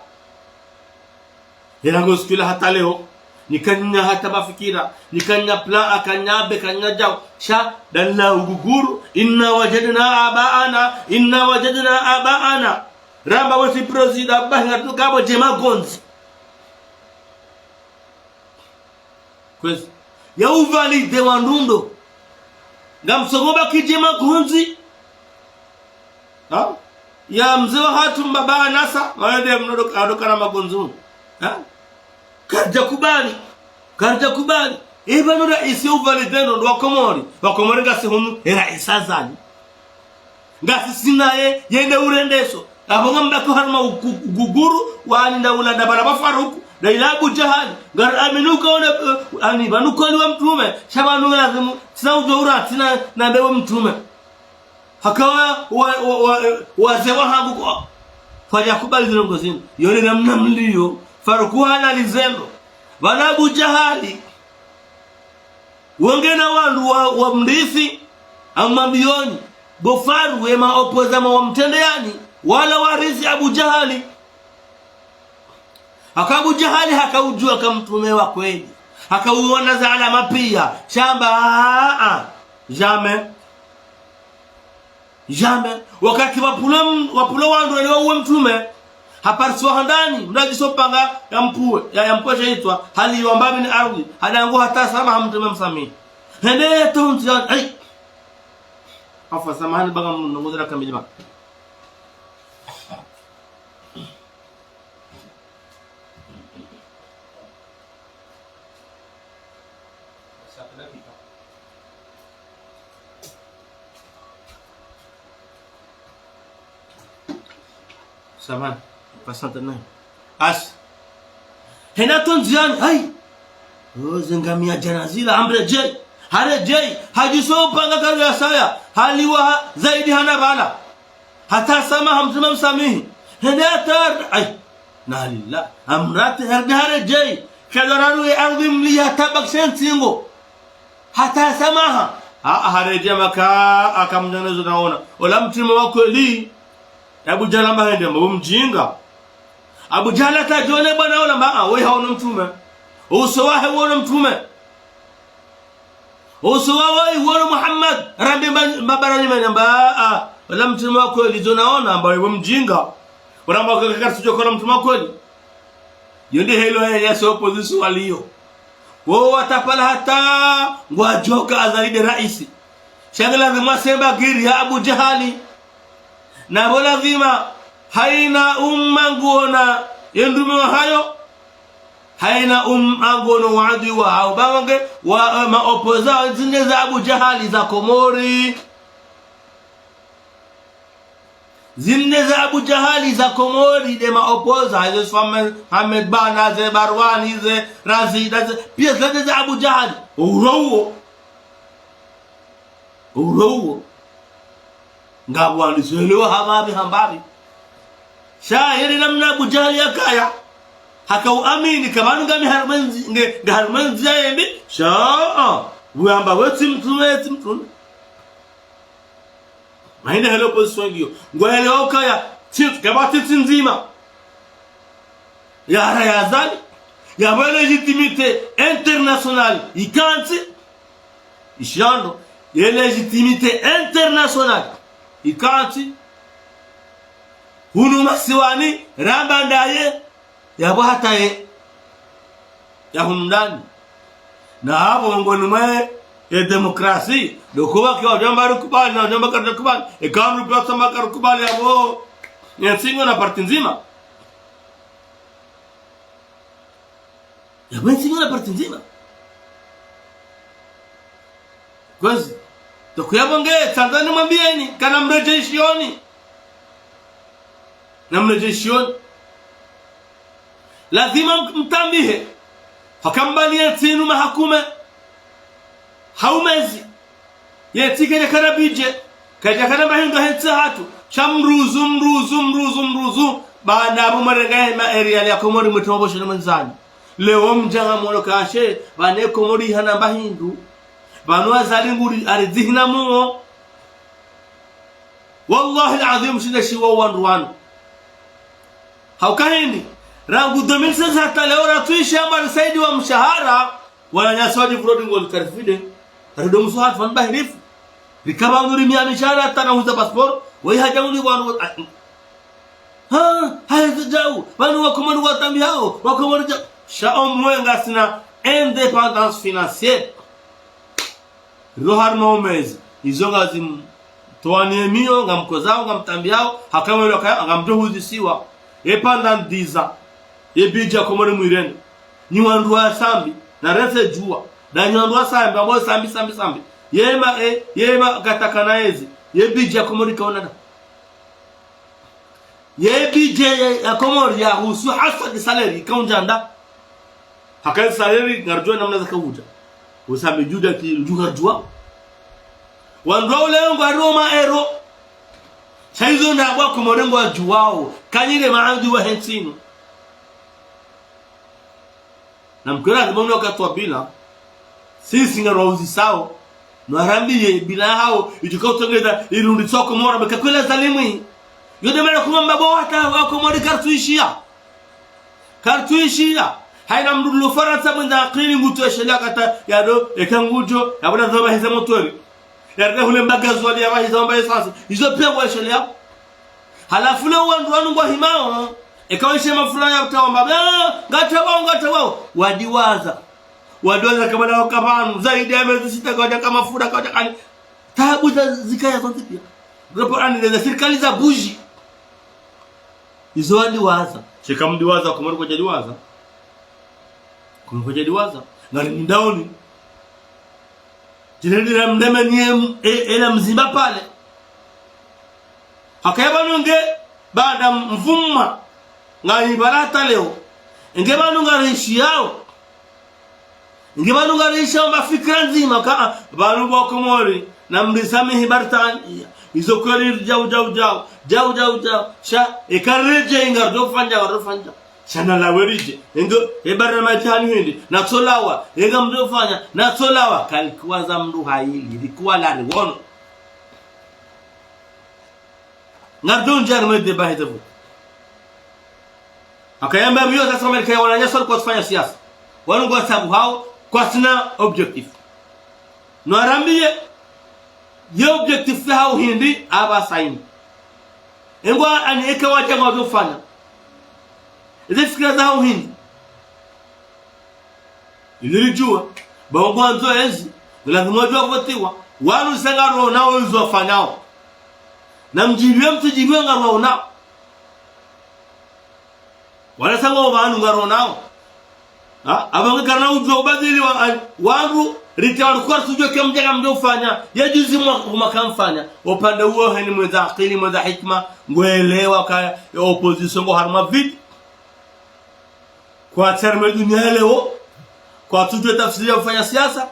Yela ngo sikila hata leo. Nikanya hata mafikira. Nikanya plan, akanya be, kanya djao. Sha, dala uguguru. Inna wajadna abaana. Inna wajadna abaana. Ramba wesi prezida bahi ngatukabo djema gondzi. Kwezi. Ya uvalide wandru ndo. Ngamsongo baki djema gondzi. Ha? Ya mze wahatru mbaba anasa, wende mnodo, adoka na magondzi. Ha? Karidja kubali. Karidja kubali. Eba no raisi ya uvalide no, ndo wakomori. Wakomori ngasi hunu, e raisi Azali. Ngasi sinaye, yende urendeso. Apvo ngambaki harumwa uku-, uguguru, wani nda ula nda bala ba Faruku, nda ila Abu Jahali. Ngari aminuka one, eh, ani, pvanu koni wa mtrume, sha pvanu lazimu, tsina udjo ura, tsina nambe wa mtrume. Haka wa, wa, wa, wa, eh, wazee wahangu kwa. Kwadja kubali zilongo zinu. Yole namna mliyo, Faruku hana lizendo. Pvanu Abu Jahali. Wongena wandru wa, wa mrisi, amambioni, bo Faru, ema opposants wamtrende yani, wala warisi Abu Jahali. Haka Abu Jahali haka udjua ka mtrume wa kweli. Haka uona za alama pia. Shamba, a, a, jamais. Jamais. Wakati wapvula m-, wapvula wandru wende wauwe mtrume, haparisiwa handani, mndru adjiso panga ya mpue, ya, ya mpue sha itswa, hali yo mbapvi ni arwi, hadangu hata samaha mtrume msamihi. Hende ya tontsi ya, ai. Afwa samahani banga mndru ngozela kamili ba. Samahani, pasanta nayi. Asi. Hena to ndziani, hayi. O, ze ngamia djana zila, hamredjeyi. Haredjeyi, hadjiso upanga karu ya saya, haliwa ha-, zaidi hana bala. Hata samaha, Mtrume hamsamihi. Hende hata, hayi. Na lillah, hamrate, harudi haredjeyi. Kadhararu ye ardhwi mliya tabakishe ntsingo. Hata samaha. Ha, haredjeyi Maka, haka mdjana zo naona. Ola Mtrume wa kweli. Abu Jahali hamba hende, mbo mdjinga. Abu Jahali hata djone bwana ola mba, ah, woyi hawono Mtrume. Uso wahe wono Mtrume. Uso wahe wono Muhammad. Rambe mba, mba barani mba, ah, ola Mtrume wa kweli zo naona, mba wewe mdjinga. Uramba kaka karitsu djoka ola Mtrume wa kweli. Yo nde helo ya, ya so opposition waliyo. Wo watapala hata ngwadjoka Azali nde raisi. Sha nge lazima wasemba giri ya Abu Jahali. Na pvo lazima hayina umma nguona ye ndrume wahayo. Hayina umma nguono waadui wahawo. Ba wange wa, eh, ma opposants zinde za Abu Jahali za Komori. Zinde za Abu Jahali za Komori nde ma opposants, ze Swame-, Hamed Bana, ze Barwani, ze Razida, ze, piya zinde za Abu Jahali. Uro uwo. Uro uwo. Ngapvo wandru swelewa hapvapvi hambapvi. Sha yele namna Abu Jahali yakaya. Haka uamini ka pvanu ngami harumwa ndzi-, nge, nga harumwa ndziya yembi. Sha, ah, wamba we tsi mtrume, tsi mtrume. Mahinde hele opposition ngiyo. Ngwelewa ukaya, tsi, kapvatsi ntsi ndzima. Yara ya Azali. Yapvo légitimité internationale. Ikantsi. Ishando. Ye légitimité internationale. Ikantsi. Hunu masiwani, ramba ndaye. Yapvo hata ye. Ya hunu ndani. Na hapvo ngoni mwe ye demokrasi, ndo kuba kiwa djamba rukubali, na djamba karitsu kubali. Eka mdru piya tsamba karukubali yapvo. Ye ntsi ngiyo na parti ndzima. Yapvo ye ntsi ngiyo na parti ndzima. Kwezi. Tsoku yapvo nge, tsandza nimwambiyeni, kana mredjeyi shiyoni. Na mredjeyi shiyoni. Lazima m-, mtambihe. Haka mbali ye ntsi inu mahakume. Haumezi. Ye ntsi kayidjakana budget. Kayidjakana mahindru he ntsi hatru. Sha mruzu, mruzu, mruzu, mruzu. Baanda apvo mwarenga ye ma riyali ya Komori mwitoma pvoshoni mwandzani. Leo mdja ngamwono kashe, pvanu Komori hana mahindru. Pvanu Azali nguri aridhihina muo. Wallahi al-azim, shinde shiwa wandru wanu. Hauka hindri, rangu deux mille seize hata leo ratsu ishi amba risaidiwa mshahara, wananyasi wadji pvuro dingo likarifide, rido mso hatru pvanu bahirifu. Rikaba nguri miya mishahara hata na huza passeport, wayi hadja nguri wanu, ah, ha, ha, hizo djau, pvanu wa Komori watambi hao, wa Komori djau. Sha omwe ngasina indépendance financière. Rilo harumwa umezi, izo ngazimtowani ye miyo, ngamkozao, ngamtambiyao, haka mwelo kaya, ngamdjo huzisiwa. Ye pendant dix ans, ye budget ya Komori mwirende. Nyi wandru wa Sambi, na rese djuwa. Na nyi wandru wa Sambi, amba Sambi, Sambi, Sambi. Yema, e, yema katakana yezi. Ye budget ya Komori kaonana. Ye budget ya, ya Komori yahusu haswa nde salaire, ikaundjanda. Haka ye salaire, ngaridjuwa namna zakaudja. Usambi djuda ki, ndju ngaridjuwa. Wandru wa uleo ngwariro ma euro. Sha izo nda apvo wa Komori ngwadjuwao. Kanyire maadui wahe ntsi inu. Na mkwela ati mwana wakati wa bila, sisi ngarwauzisao, nwarambiye bila hao, idjuka utsongeza, irunditswa Komori, meka kwela zalimwi. Yo nde mana kuma mbapvo hata wa Komori karitsu ishiya. Karitsu ishiya. Hayina mndru lo Farantsa mwendza akili ngutsu eshelea kata yado, eka ngudjo, yapvo na zaba hiza motweri. Yarida hule mba gazwali ya bahiza mba esansi. Izo piya ngwa eshelea. Halafu leo wandru wanu ngwahimao. Eka waishe mafura ya utawamba. Ah, ngatawao, ngatawao. Wadiwaza. Wadiwaza kama na waka pvanu. Zaidi ya mezi sita kawadjaka mafura, kawadjaka ni. Tabu za zikaya zontsi piya. Ropo ani nde za sirikali za buji. Izo wadiwaza. Sheka mdiwaza, Komori kwadjadiwaza. Komori kwadjadiwaza. Ngari mdaoni. Djirendera mdeme niye m-, e-, ela mzimba pvale. Haka yapvo nge, Baada mvuma, ngayi pvala hata leo. Nge pvanu ngarishiyao. Nge pvanu ngarishiyao mba fikira ndzima ka, ah, pvanu bo Komori, namrisamihi Baritani. Izo kweli djau, djau, djau. Djau, djau, djau. Sha, eka redjeyi ngaridjo fanya, ngaridjo fanya. Sha nalawe ridje. Ndo, e barnamaji hanyu hindri. Natsolawa. Enga mdjo fanya. Natsolawa. Kalikuwa za mndru hayili. Likuwa lari wono. Ngaridjo ndjia harimwa débat heze pvo. Akayamba pviyo sasa Amerika ya wananyasi wali kwatsufanya siasa. Wanu ngwatsabuhao, kwatsina objectif. Nwarambiye, ye objectif yahao hindri, apvasa hindri. Engwa ani eka wadja ngwadjofanya. Eze fikira zahao hindri. Ili ridjuwe, ba ngwandzo ezi, lazima wadjo votiwa, wanu sa ngaronao izo wafanyao. Namdjipviye mtsidjipviye ngaronao. Wala sa ngwao pvanu ngaronao. Ha? Apvo nge karina udjuwa ubadili wa, an-, wandru, rite wandru kwatsudjuwa eka mdja ngamdjo fanya, ya juzi mwa, mwa kamfanya. Upande uwo heni mwendza akili, mwendza hikima, ngwelewa kaya, ya opposition ngo harimwa vide. Kwatsi harimwa dunia ya leo, kwatsudjuwa tafsiri ya ufanya siasa,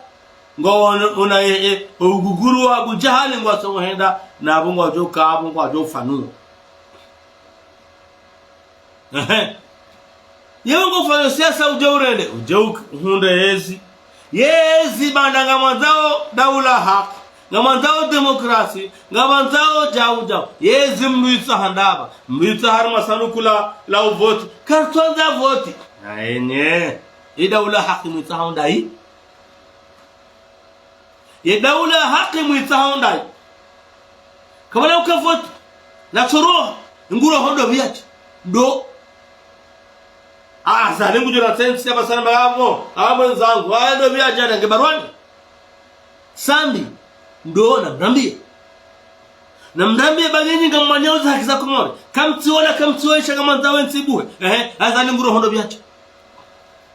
ngo ona, ona, e, e, uguguru wa Abu Jahali ngwatsongo henda, na apvo ngwadjo ka, apvo ngwadjo fanua. Ehe. Yewe ngo ufanya siasa udje urende, udje u-, uhundre yezi. Yezi banda ngamwandzao daula haki. Ngamwandzao demokrasi, ngamwandzao djau djau. Yezi mndru yitsaha ndapvi, mndru yitsaha harimwa sanduku la, la uvoti. Karitsondza voti. Na yenye. Ye daula haki mwitsaha undayi. Ye daula haki mwitsaha undayi. Kamwana uka voti. Natsoroha. Nguro hondo pviya dje. Ndo. Ah, zale ngudjo na sensi ya basana mba apvo. Ah, mwenzangu. Ah, ndo pviya dje na nge barwani. Sambi, ndo namrambiye. Namrambiye ba nyenyi ngamwanyawo ze haki za Komori. Kamtsiona, kamtsiwesha, ngamwandzao entsi ibuhe. Ehe, azali nguro hondo pviya dje.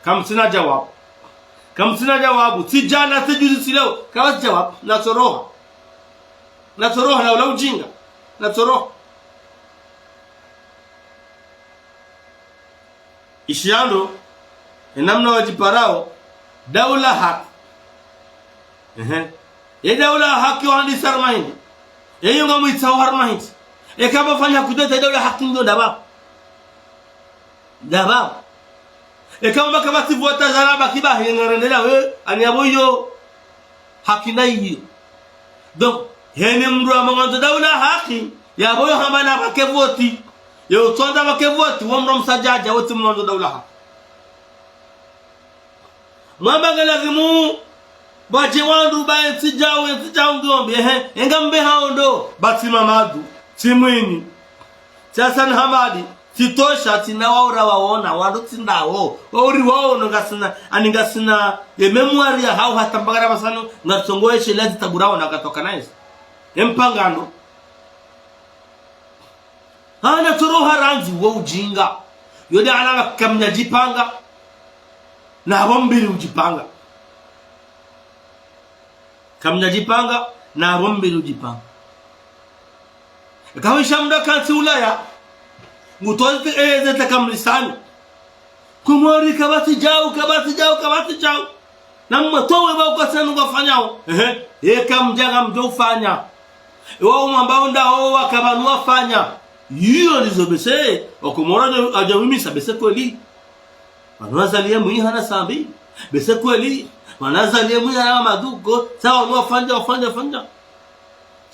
Kamtsina djawabu. Kamtsina djawabu. Tsi djana, tsi juzi, tsi leo. Kapvatsi djawabu. Natsoroha. Natsoroha, na ula ujinga. Natsoroha. Ishiyando, enamna wadjiparao, daula haki. Ehe. Ye daula haki wahandisa harimwa hindri. Eyo ngamwitsaho harimwa hindri. Eka pvafanya kudeta daula haki ndo ndapvi. Ndapvi. Eka mba kapvatsi vota zalaba kiba, ye ngarendela we, ani apvo iyo. Haki na iyo. Donc, heni mndru amba ngwandzo daula haki, yapvo yo hamba napvake voti. Ye utsondza pvake voti, wo mndru msadjadja, wo tsi mndru wandzo daula haki. Mwamba nge lazimu, pvadje wandru ba entsi djau, entsi djau ngiombi, ehe, enga mbe hao ndo, ba tsi Mamadu, tsi Mwinyi. Tsi Hassan Hamadi, tsi Tosha, tsi na waura waona, wandru tsi ndawo. Wauri waono ngasina, ani ngasina, ye mémoire yahao hata mbakara pvasano, ngatsongo eshe lazi tabura ona katoka naisi. Empangano. Ana tsoroha randzi wo ujinga. Yo nde alama kamnadjipanga. Na apvo mbili udjipanga. Kamnadjipanga, na apvo mbili udjipanga. Kawisha mndru kantsi Ulaya. Ngutozi eze takamlisani. Komori kapvatsi djau, kapvatsi djau, kapvatsi djau. Na mwatowe ba ukwasenu ngwafanyao. Ehe. Eka mdja ngamdjo ufanya. Ewa umwamba unda owa kapvanu wafanya. Iyo ndizo bese. Wakomori adja, adja wimisa bese kweli. Pvanu wazaliye mwiha na Sambi. Bese kweli. Pvanu wazaliye mwiha na Mamadu ko. Sawa, wanu wafanya, wafanya, wafanya.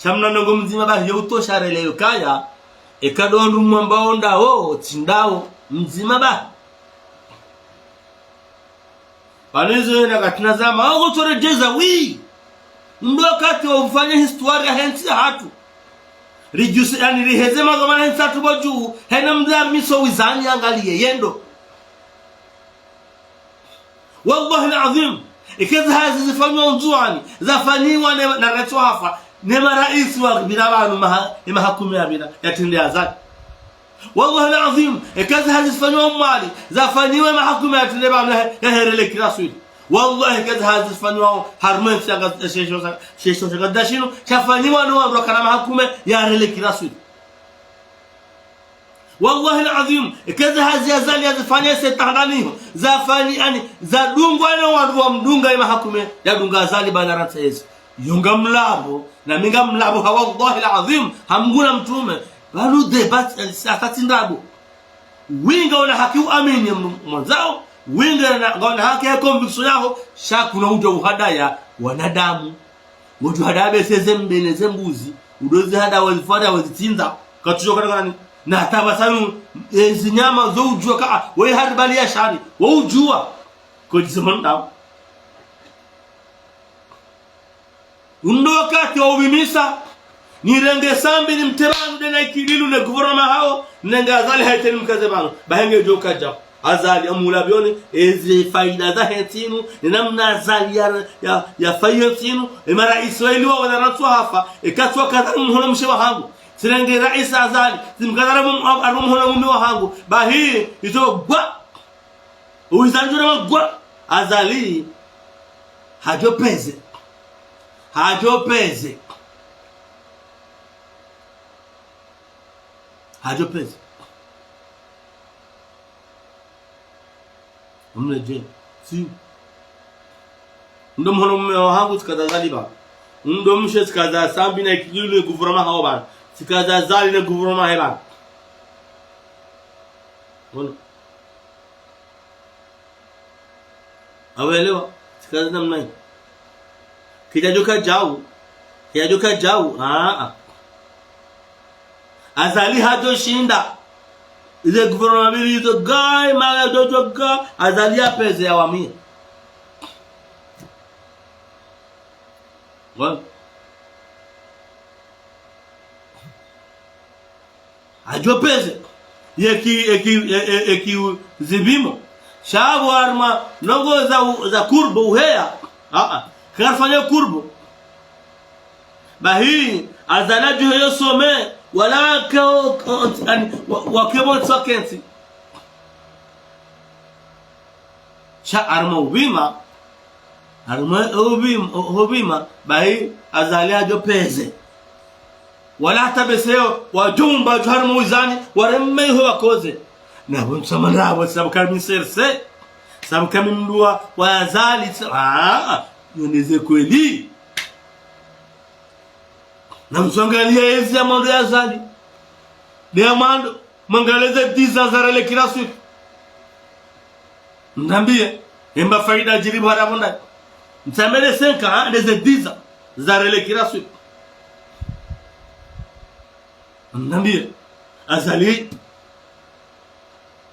Sha mna ndrongo mdzima bahi yo utosha relewe kaya. Eka ndo wandru mwamba unda o, tsi ndawo. Mdzima bahi. Pvanu izo yena katsina zama. Awo tsoredjeza, wi. Ndo wakati wa ufanya histoire yahe ntsi yahatru. Ridjuse, yani riheze mazamana he ntsi yahatru pvo dju. Hena mdru ya miso wizani angaliye yendo. Wallahi al-azim, eka ze hazi zifanywa Undzuwani, zafanyiwa ne, na retso hafa, ne maraisi wapvira pvanu maha, e mahakume yapvira, yatrende Azali. Wallahi al-azim, eka ze hazi zifanywa Mwali, zafanyiwa e mahakume yatrende pvanu ya, yaherele kiraswili. Wallahi, eka ze hazi zifanywa harimwa entsi ya Nga-, shesho, shesho, shesho, shesho, shesho, shinu, shafanyiwa no wandru wakana mahakume yaherele kiraswili. Wallahi al-adhim, eka ze hazi Azali yazifanya se tahandaniho, zafanya, yaani, zadungwa na wandru wamdunga ye mahakume, yadunga Azali bana rantsa ezi. Yo ngamlapvo, na mi ngamlapvo ha wallahi al-adhim, ha Mngu na mtrume, pvanu débat, yaani, sa kati ndrabo. Winga una haki uamini mndru mwandzao, winga na, una haki ya conviction yaho, sha kuna udjo uhadaya wanadamu. Ngodjo hadaya bese ze mbe ne ze mbuzi, udo zihadaya wazifwara wazitsindza, katsujo kana kana ni. Na hata pvasanu, e, zinyama zo udjua ka, we hari bali ya shari, wo udjua. Ko dise mwanadamu. Undo wakati wa uvimisa, nirenge Sambi nimtre pvanu de na Ikililu ne gouvernement hawo, nirenge Azali haiteni mkaze pvanu. Bahi ngedjo kadja. Azali amula bione, ezi faida zahe ntsi inu, ni namna Azali ya, ya, ya faida ntsi inu, e maraisi waili wa wana rantsu hafa, eka tsu wakadhara mhono mshe wahangu. Tsirenge raisi Azali, tsimkadhara mhono mume wahangu. Bahi, izo gwa. Uizanjura magwa, Azali, hadjo peze. Hadjo peze. Hadjo peze. Mne je, si. Ndo mhono mume wahangu tsikaza Azali ba. Ndo mshe tsikaza Sambi na Ikililu ne gouvernement hawo ba. Tsikaza Azali ne gouvernement he ba. Bona. Awelewa, tsikaza namna hii. Kidjadjo kadjau, kidjadjo kadjau, aa. Azali hadjo shinda. Ize gouvernement mbili izo gai, mara dodjo ga, Azali ya peze ya wamie. Wa. Hadjo peze. Yeki, yeki, e, e, yeki u-, zipvimo. Sha pvo harumwa ndrongoo za u-, za kurbo uheya. Aa. Karifanya kurbo. Bahi, Azali hadjo heyo some, wala ke o, o, ani, wa, wa ke pvo ntsi wa kentsi. Sha harumwa upvima, harumwa upvim-, o-, upvima, bahi Azali hadjo peze. Wala hata bese yo, wadjumba dju harumwa wizani, wareme iho wakoze. Na pvo ntsamana pvo, sabu kami serse, sabu kami mndru wa, wa Azali, sa-, aa, yoneze kweli. Na msongaliye ezi ya mwando ya Azali. Ne ya mwando. Mwangalie ze dix ans za relais kila siku. Mnambie, emba faida djiri pvwara pvo ndani. Mtsamele cinq ans, ha, nde ze dix ans za relais kila siku. Mnambie, Azali,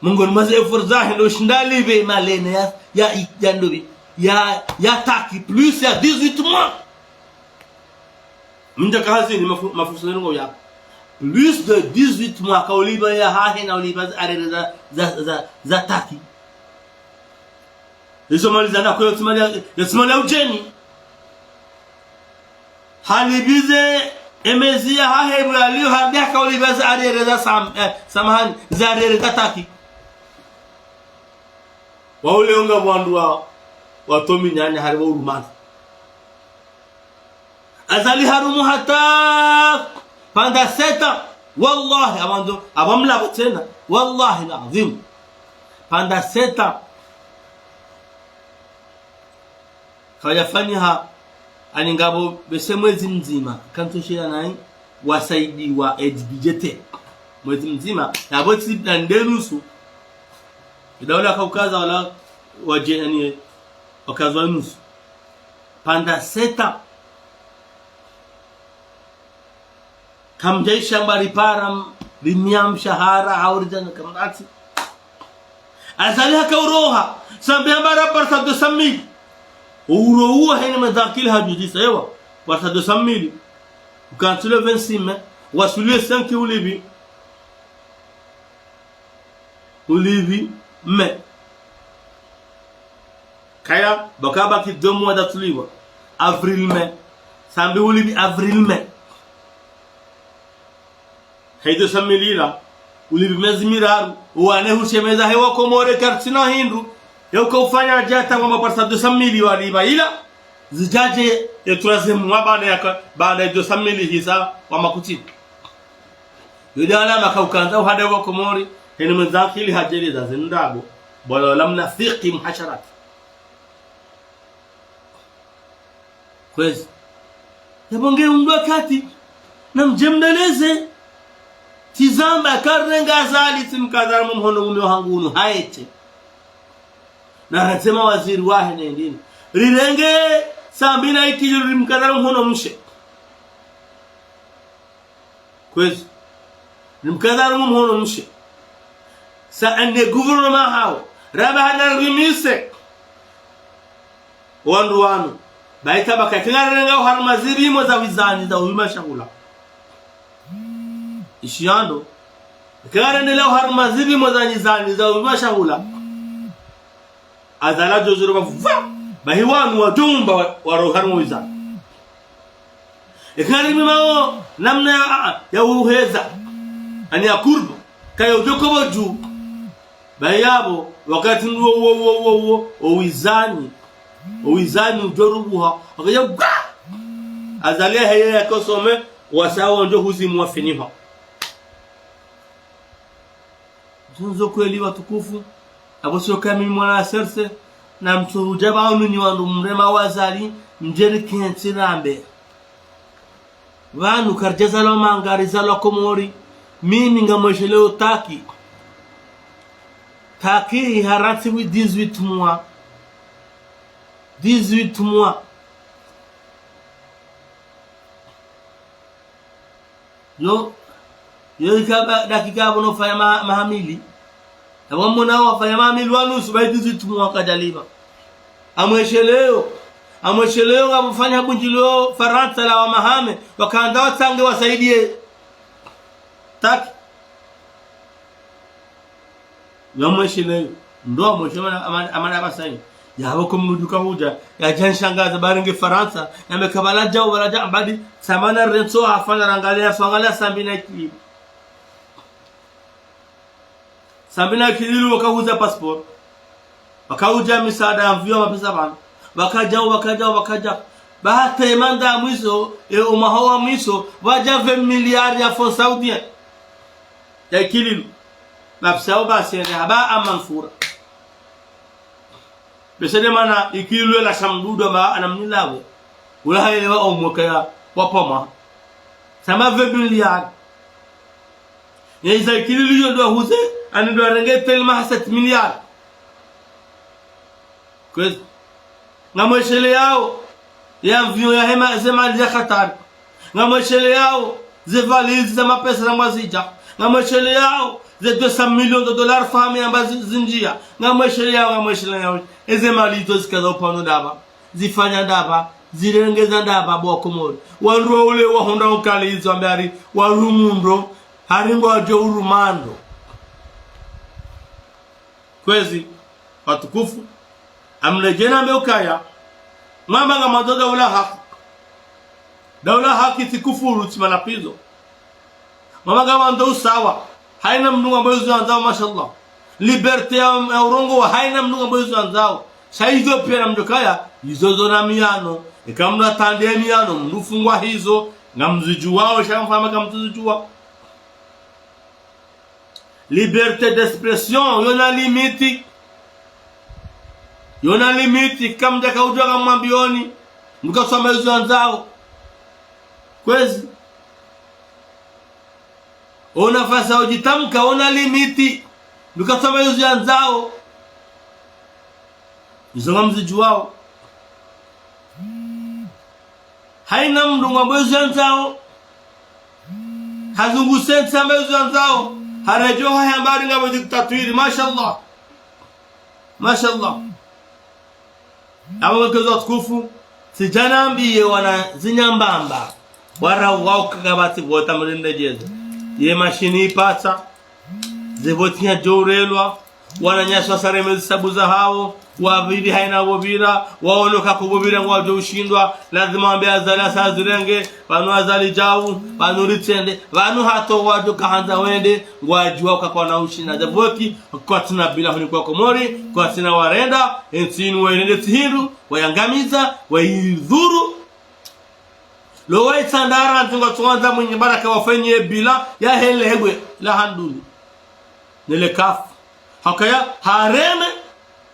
mongoni mwa ze efforts zahe ndo shinda lipve malene ya, ya, ya ndopvi, ya, ya Taki, plus ya dix-huit mois. Mndja kahazini mafu-, mafuso nero ngo ya. Plus de dix-huit mois ka ulipva yahahe na ulipva za arere za, za, za, za Taki. Izo mali za nako yo tsi mali ya, yo tsi mali ya udjeni. Halipvize emezi yahahe bwalio hadi haka ulipva za arere za sam-, eh, samahani, za arere za Taki. Wa ule unga wandru wa, wa tomi nyanya hari wa urumana. Azali harumu hata pendant sept ans. Wallahi, apvando, apvo mlapvo tsena. Wallahi al-azim. Pendant sept ans. Kayafanyiha, ani ngapvo bese mwezi mdzima, kantosheya nayi, wasaidiwa aide budgétaire. Mwezi mdzima, yapvo tsi na nde nusu. Idaula kaukaza wala wadje, ani, wakaza wa nusu. Pendant sept ans. Kamdjaisha mba ripara m-, rimia mshahara, hau ridjana kamratsi. Azali haka uroha, Sambi hamba raparisa deux cent mille. Urohuwa hene madhakili hadjuzisa, ewa, parisa deux cent mille. Ukantsi le vingt-six mai, wasulie cinq ulipvi. Ulipvi mai. Kaya, baka baki deux mois da tsuliwa. Avril, mai. Sambi ulipvi avril, mai. Haido samilila. Ulipvi mezi miraru. Uwane hushemeza hewa Komori kartsina hindru. Yoko ufanya djata ngwa maparisa deux cent mille walipva ila. Zidjadje ye troisième mois baada ya ka-, baada ya deux cent mille hisa wa makutini. Yo de alama ka ukandza uhada wa Komori, heni mwendza akili hadjeli za zindrabo. Bwala wala mnafiki mhasharati. Kwezi. Yapvo nge undwa kati, na mdje mdeleze. Tsi zamba karenga Azali tsi mkadhara mhono ume hangu unu haete. Na ratsema waziri wahe ne ndini. Rirenge Sambi na Ikililu rimkadhara mhono mshe. Kwezi. Rimkadhara mhono mshe. Sa ane gouvernement hawo. Raba hana rimise. Wandru wanu. Baita baka kinga renga oharumwa zipvimo za wizani za uwima shahula. Ishiyando. Kinga rendelea oharumwa zipvimo za nyizani za uwima shahula. Azali djozoro ba va. Bahi wanu wadjumba wa, wa roharumwa wizani. Eka rimimao namna ya, ya uheza. Ani ya kurbu. Kaya udjoko bodju. Bahi yapvo, wakati nuwo, wo, wo, wo, wo, owizani. Owizani udjorubuha. Wakaya gwa! Azali heye ya kosome, wasawo ndjo huzi mwafiniha. Zunzo kweli watukufu, apvo sio kami mwana serse, na mtsurudja ba unu nyi wandru mrema wa Azali, mdjeri kentsi rambe. Pvanu karidja zalwa manga, rizalwa Komori, mimi ngamwesheleo Taki. Taki iharantsi wi dix-huit mois. Dix-huit mois. Yo, yo ikaba dakika apvo no fanya ma, maha mili. Apvo mona wafanya maha mili wa nusu, bahi dix-huit mois kadjaliba. Amwesheleo, amwesheleo ngapvo fanya bundjilio Farantsa la wa Mahame, wakandza watsange wasaidie. Taki. Ngamwesheleo. Ndo amweshe mana, mana, mana basai. Yapvo ko mdru ka udja, yadja nishangaza ba renge Farantsa, na meka bala djau, bala djau, mbadi, samana rentso, afanya rangalia, so angalia Sambi na Ikililu. Sambi na Ikililu wakahuza passeport. Wakaudja misaada ya mviwa mapesa pvanu. Wakadjau, wakadjau, wakadjau. Ba hata emanda mwiso, e omaha wa mwiso, wadja vingt milliards ya fonds saoudiens. Ya Ikililu. Mapesa wo basi yale haba amansura. Bese de mana Ikililu ela shamdudu amba ana mnilawe. Ula hayelewa omwaka ya wapoma. Samba vingt milliards. Ya iza Ikililu yo ndo ahuze, ani ndo arenge telma ha sept milliards. Kwezi. Ngamwesheleao, ye avion ya hema, ze mali za Qatar. Ngamwesheleao, ze valise za mapesa za mwazidja. Ngamwesheleao, ze deux cents millions de dollars fami amba zi, zindjia. Ngamwesheleao, ngamwesheleao. Eze mali izo zikaza upvano ndapvi. Zifanya ndapvi, zirengeza ndapvi bo Komori. Wandru wa ule wahundra ukali izo ambe hari, warumundro, hari ngwadjo urumandro. Kwezi, watukufu, amledjena mbe ukaya, mwamba ngamwandzo daula haki. Daula haki tsi kufuru, tsi malapvizo. Mwamba ngamwandzo usawa, haina mndru ngambo izo yandzao, mashallah. Liberté ya, ya urongowa, haina mndru ngambo izo yandzao. Sha izo pia namdjo kaya, izo zo na miyano, eka mndru atrande miyano, mndru fungwa hizo, ngamzidjuwao, sha mfama kamtsuzidjuwa. Liberté d'expression, yona limite. Yona limite, kamdjaka udjuwa kamwambioni, mndru kaswamba izo yandzao. Kwezi. Ona fasi ya udjitamka, ona limite. Mndru kaswamba izo yandzao. Izo ngamzidjuwao. Haina mndru ngwambo izo yandzao. Hazunguse ntsi amba izo yandzao. Haredjo haya mbali ngapvo dictature. Mashallah. Mashallah. Apvo wekezo watukufu. Tsidja nambiye wana zinyambamba. Wara wao kakapvatsi voti mlinde djeze. Ye mashini ipatsa. Ze voti nyadjo urelwa, wananyasi wasareme zisabu zahawo, wapvili haina wopvira, waono kako wopvira ngwadjo ushindwa, lazima wambe Azali asa zirenge, pvanu Azali djau, pvanu ritsende, pvanu hata wadjo kahandza wende, ngwadjuwa kakwana ushinda. Ze voti, kwatsina bila huni kwa Komori, kwatsina warenda, entsi inu wairende tsi hindru, wayangamiza, wayidhuru, Lo wa Itsandra ndzunga tswandza Mwinyi Baraka wafanye bilan ya helewe la handuni. Nele kafu. Hakaya hareme,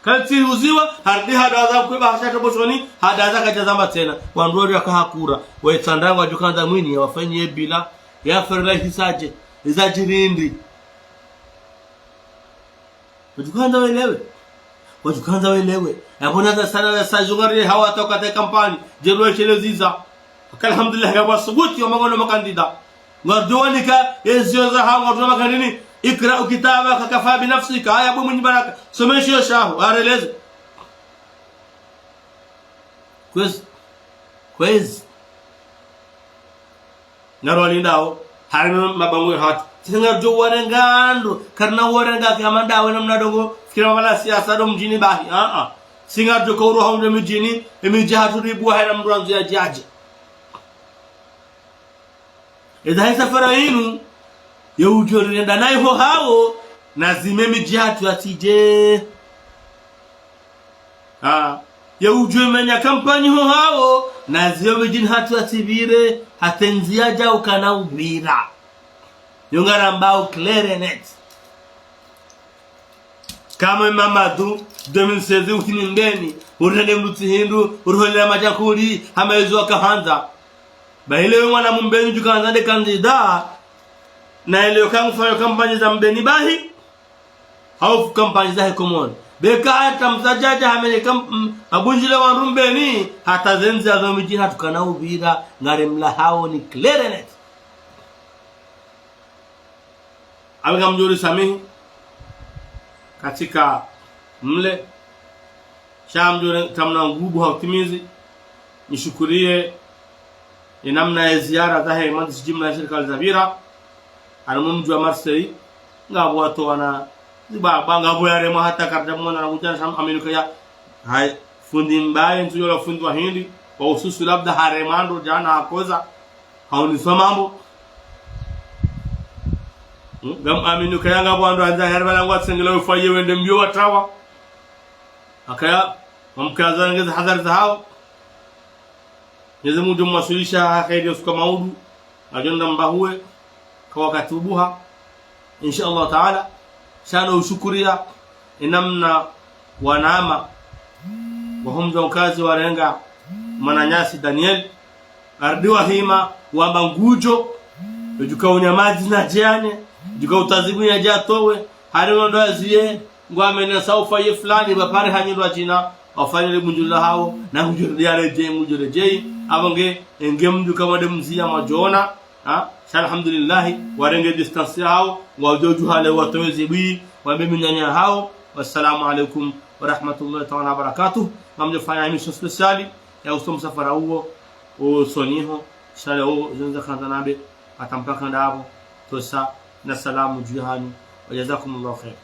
kantsi uziwa, harudi hadaza kwe bahasha to boshoni, hadaza kadja zamba tsena. Wandru wari waka hakura, wa Itsandra ngwadjo kandza Mwinyi, wafanye bilan, ya ferela hisaje, izaji rindi. Wadjo kandza welewe. Wadjo kandza welewe. Yapvo na za sana za sa jongari hawa toka te kampani. Djelo shele ziza. Aka alhamdulillah, ngapvo subuti wa mangono makandida. Ngardjo wanika, ezio za hawa, ngardjo makandini. Ikra kitabaka kafa bi nafsika. Haya, bo Mwinyi Baraka. Somesha yo shahu. Areleze. Kwezi. Kwezi. Ngaro walindao, harumwa mabangwe hatru. Sisi ngardjo warenga ndo, karina warenga kama ndawe na mna ndrongo, fikira mabala siasa ndo mdjini bahi. Ah, ah. Sisi ngardjo kauro hau ndo mdjini, emidji hatru ribuwa haina mndru andzo yadje yadje. Eza hisa fara inu, ye udjo rirenda nayi ho hawo, na zime midji hatru yatsidje. Ah, ye udjo menya kampani ho hawo, na ziyo midjini hatru yatsipvire, hata ndziya djau kana upvira. Yo ngarambao clair et net. Kama Mamadu, deux mille seize, ukini mbeni, urende mlutsi hindru, uruholela madjakuli, hama ezo wakahandza. Ba ile we mwana mumbeni djuka handza nde kandida, na ile yo kangu fanyo kampani za mbeni bahi, hau kampani za he Komori. Beka hata msadjadja hamenye kam-, m-, abundjile wandru mbeni, hata ze ndziya zo midjini hatru kana upvira, ngari mla hawo ni clair et net. Awe ngamdjo risamihi katika mle, sha ngamdjo ri tamna nguvu ha utimizi, nishukuriye ye namna ya ziara zahe mandisi jimla ya shirika lizapvira, harumwa mdji wa Marseille, ngapvo watowana zibaba, ngapvo yaremwa hata karda mwana na kudjana sha Aminu Kaya, hai, fundi mbaye, ntsu yola fundi wa hindri, wa ususu labda haremwa ndo djana hakoza, haoniswa mambo. Hmm? Ngam Aminu Kaya ngapvo wandru handza hari pvala ngwatsengela ufa ye wende mbio watrawa. Akaya, wamkaza ngeze hadhari za hawo. Mwenyezi Mungu mwaswilisha ha kheri yo suka maudu, ajonda mbahuwe, kwa wakati ubuha, insha Allah Taala. Sha no ushukuriya, ye namna wanama, wa ho mdji wa Nkazi warenga, mwananyasi Daniel, arudi wahima, wamba ngudjo, djuka unya madji na djane, djuka utazibu ya djatowe, hari ndo aziye, ngwamene saufa ye fulani, bapare hanyirwa djina, wafanye le mdjula hawo, na ngudjo ya redjei, ngudjo redjei, apvo nge, nge mdru kama nde mziya mwadjona, ha? Sha alhamdulillahi, warenge distance hawo, ngwadjo djuhale watowe zibwi, wambe minyanya hawo. Wassalamu alaikum wa rahmatullahi taala wa barakatuh. Ngamdjo fanya émission spéciale ya uso msafara uwo, usoni ho, sha le uwo, zonza kandza nambe, hata mpaka ndapvo, tosa, na salamu dju hanyu, wa jazakumullahu khair.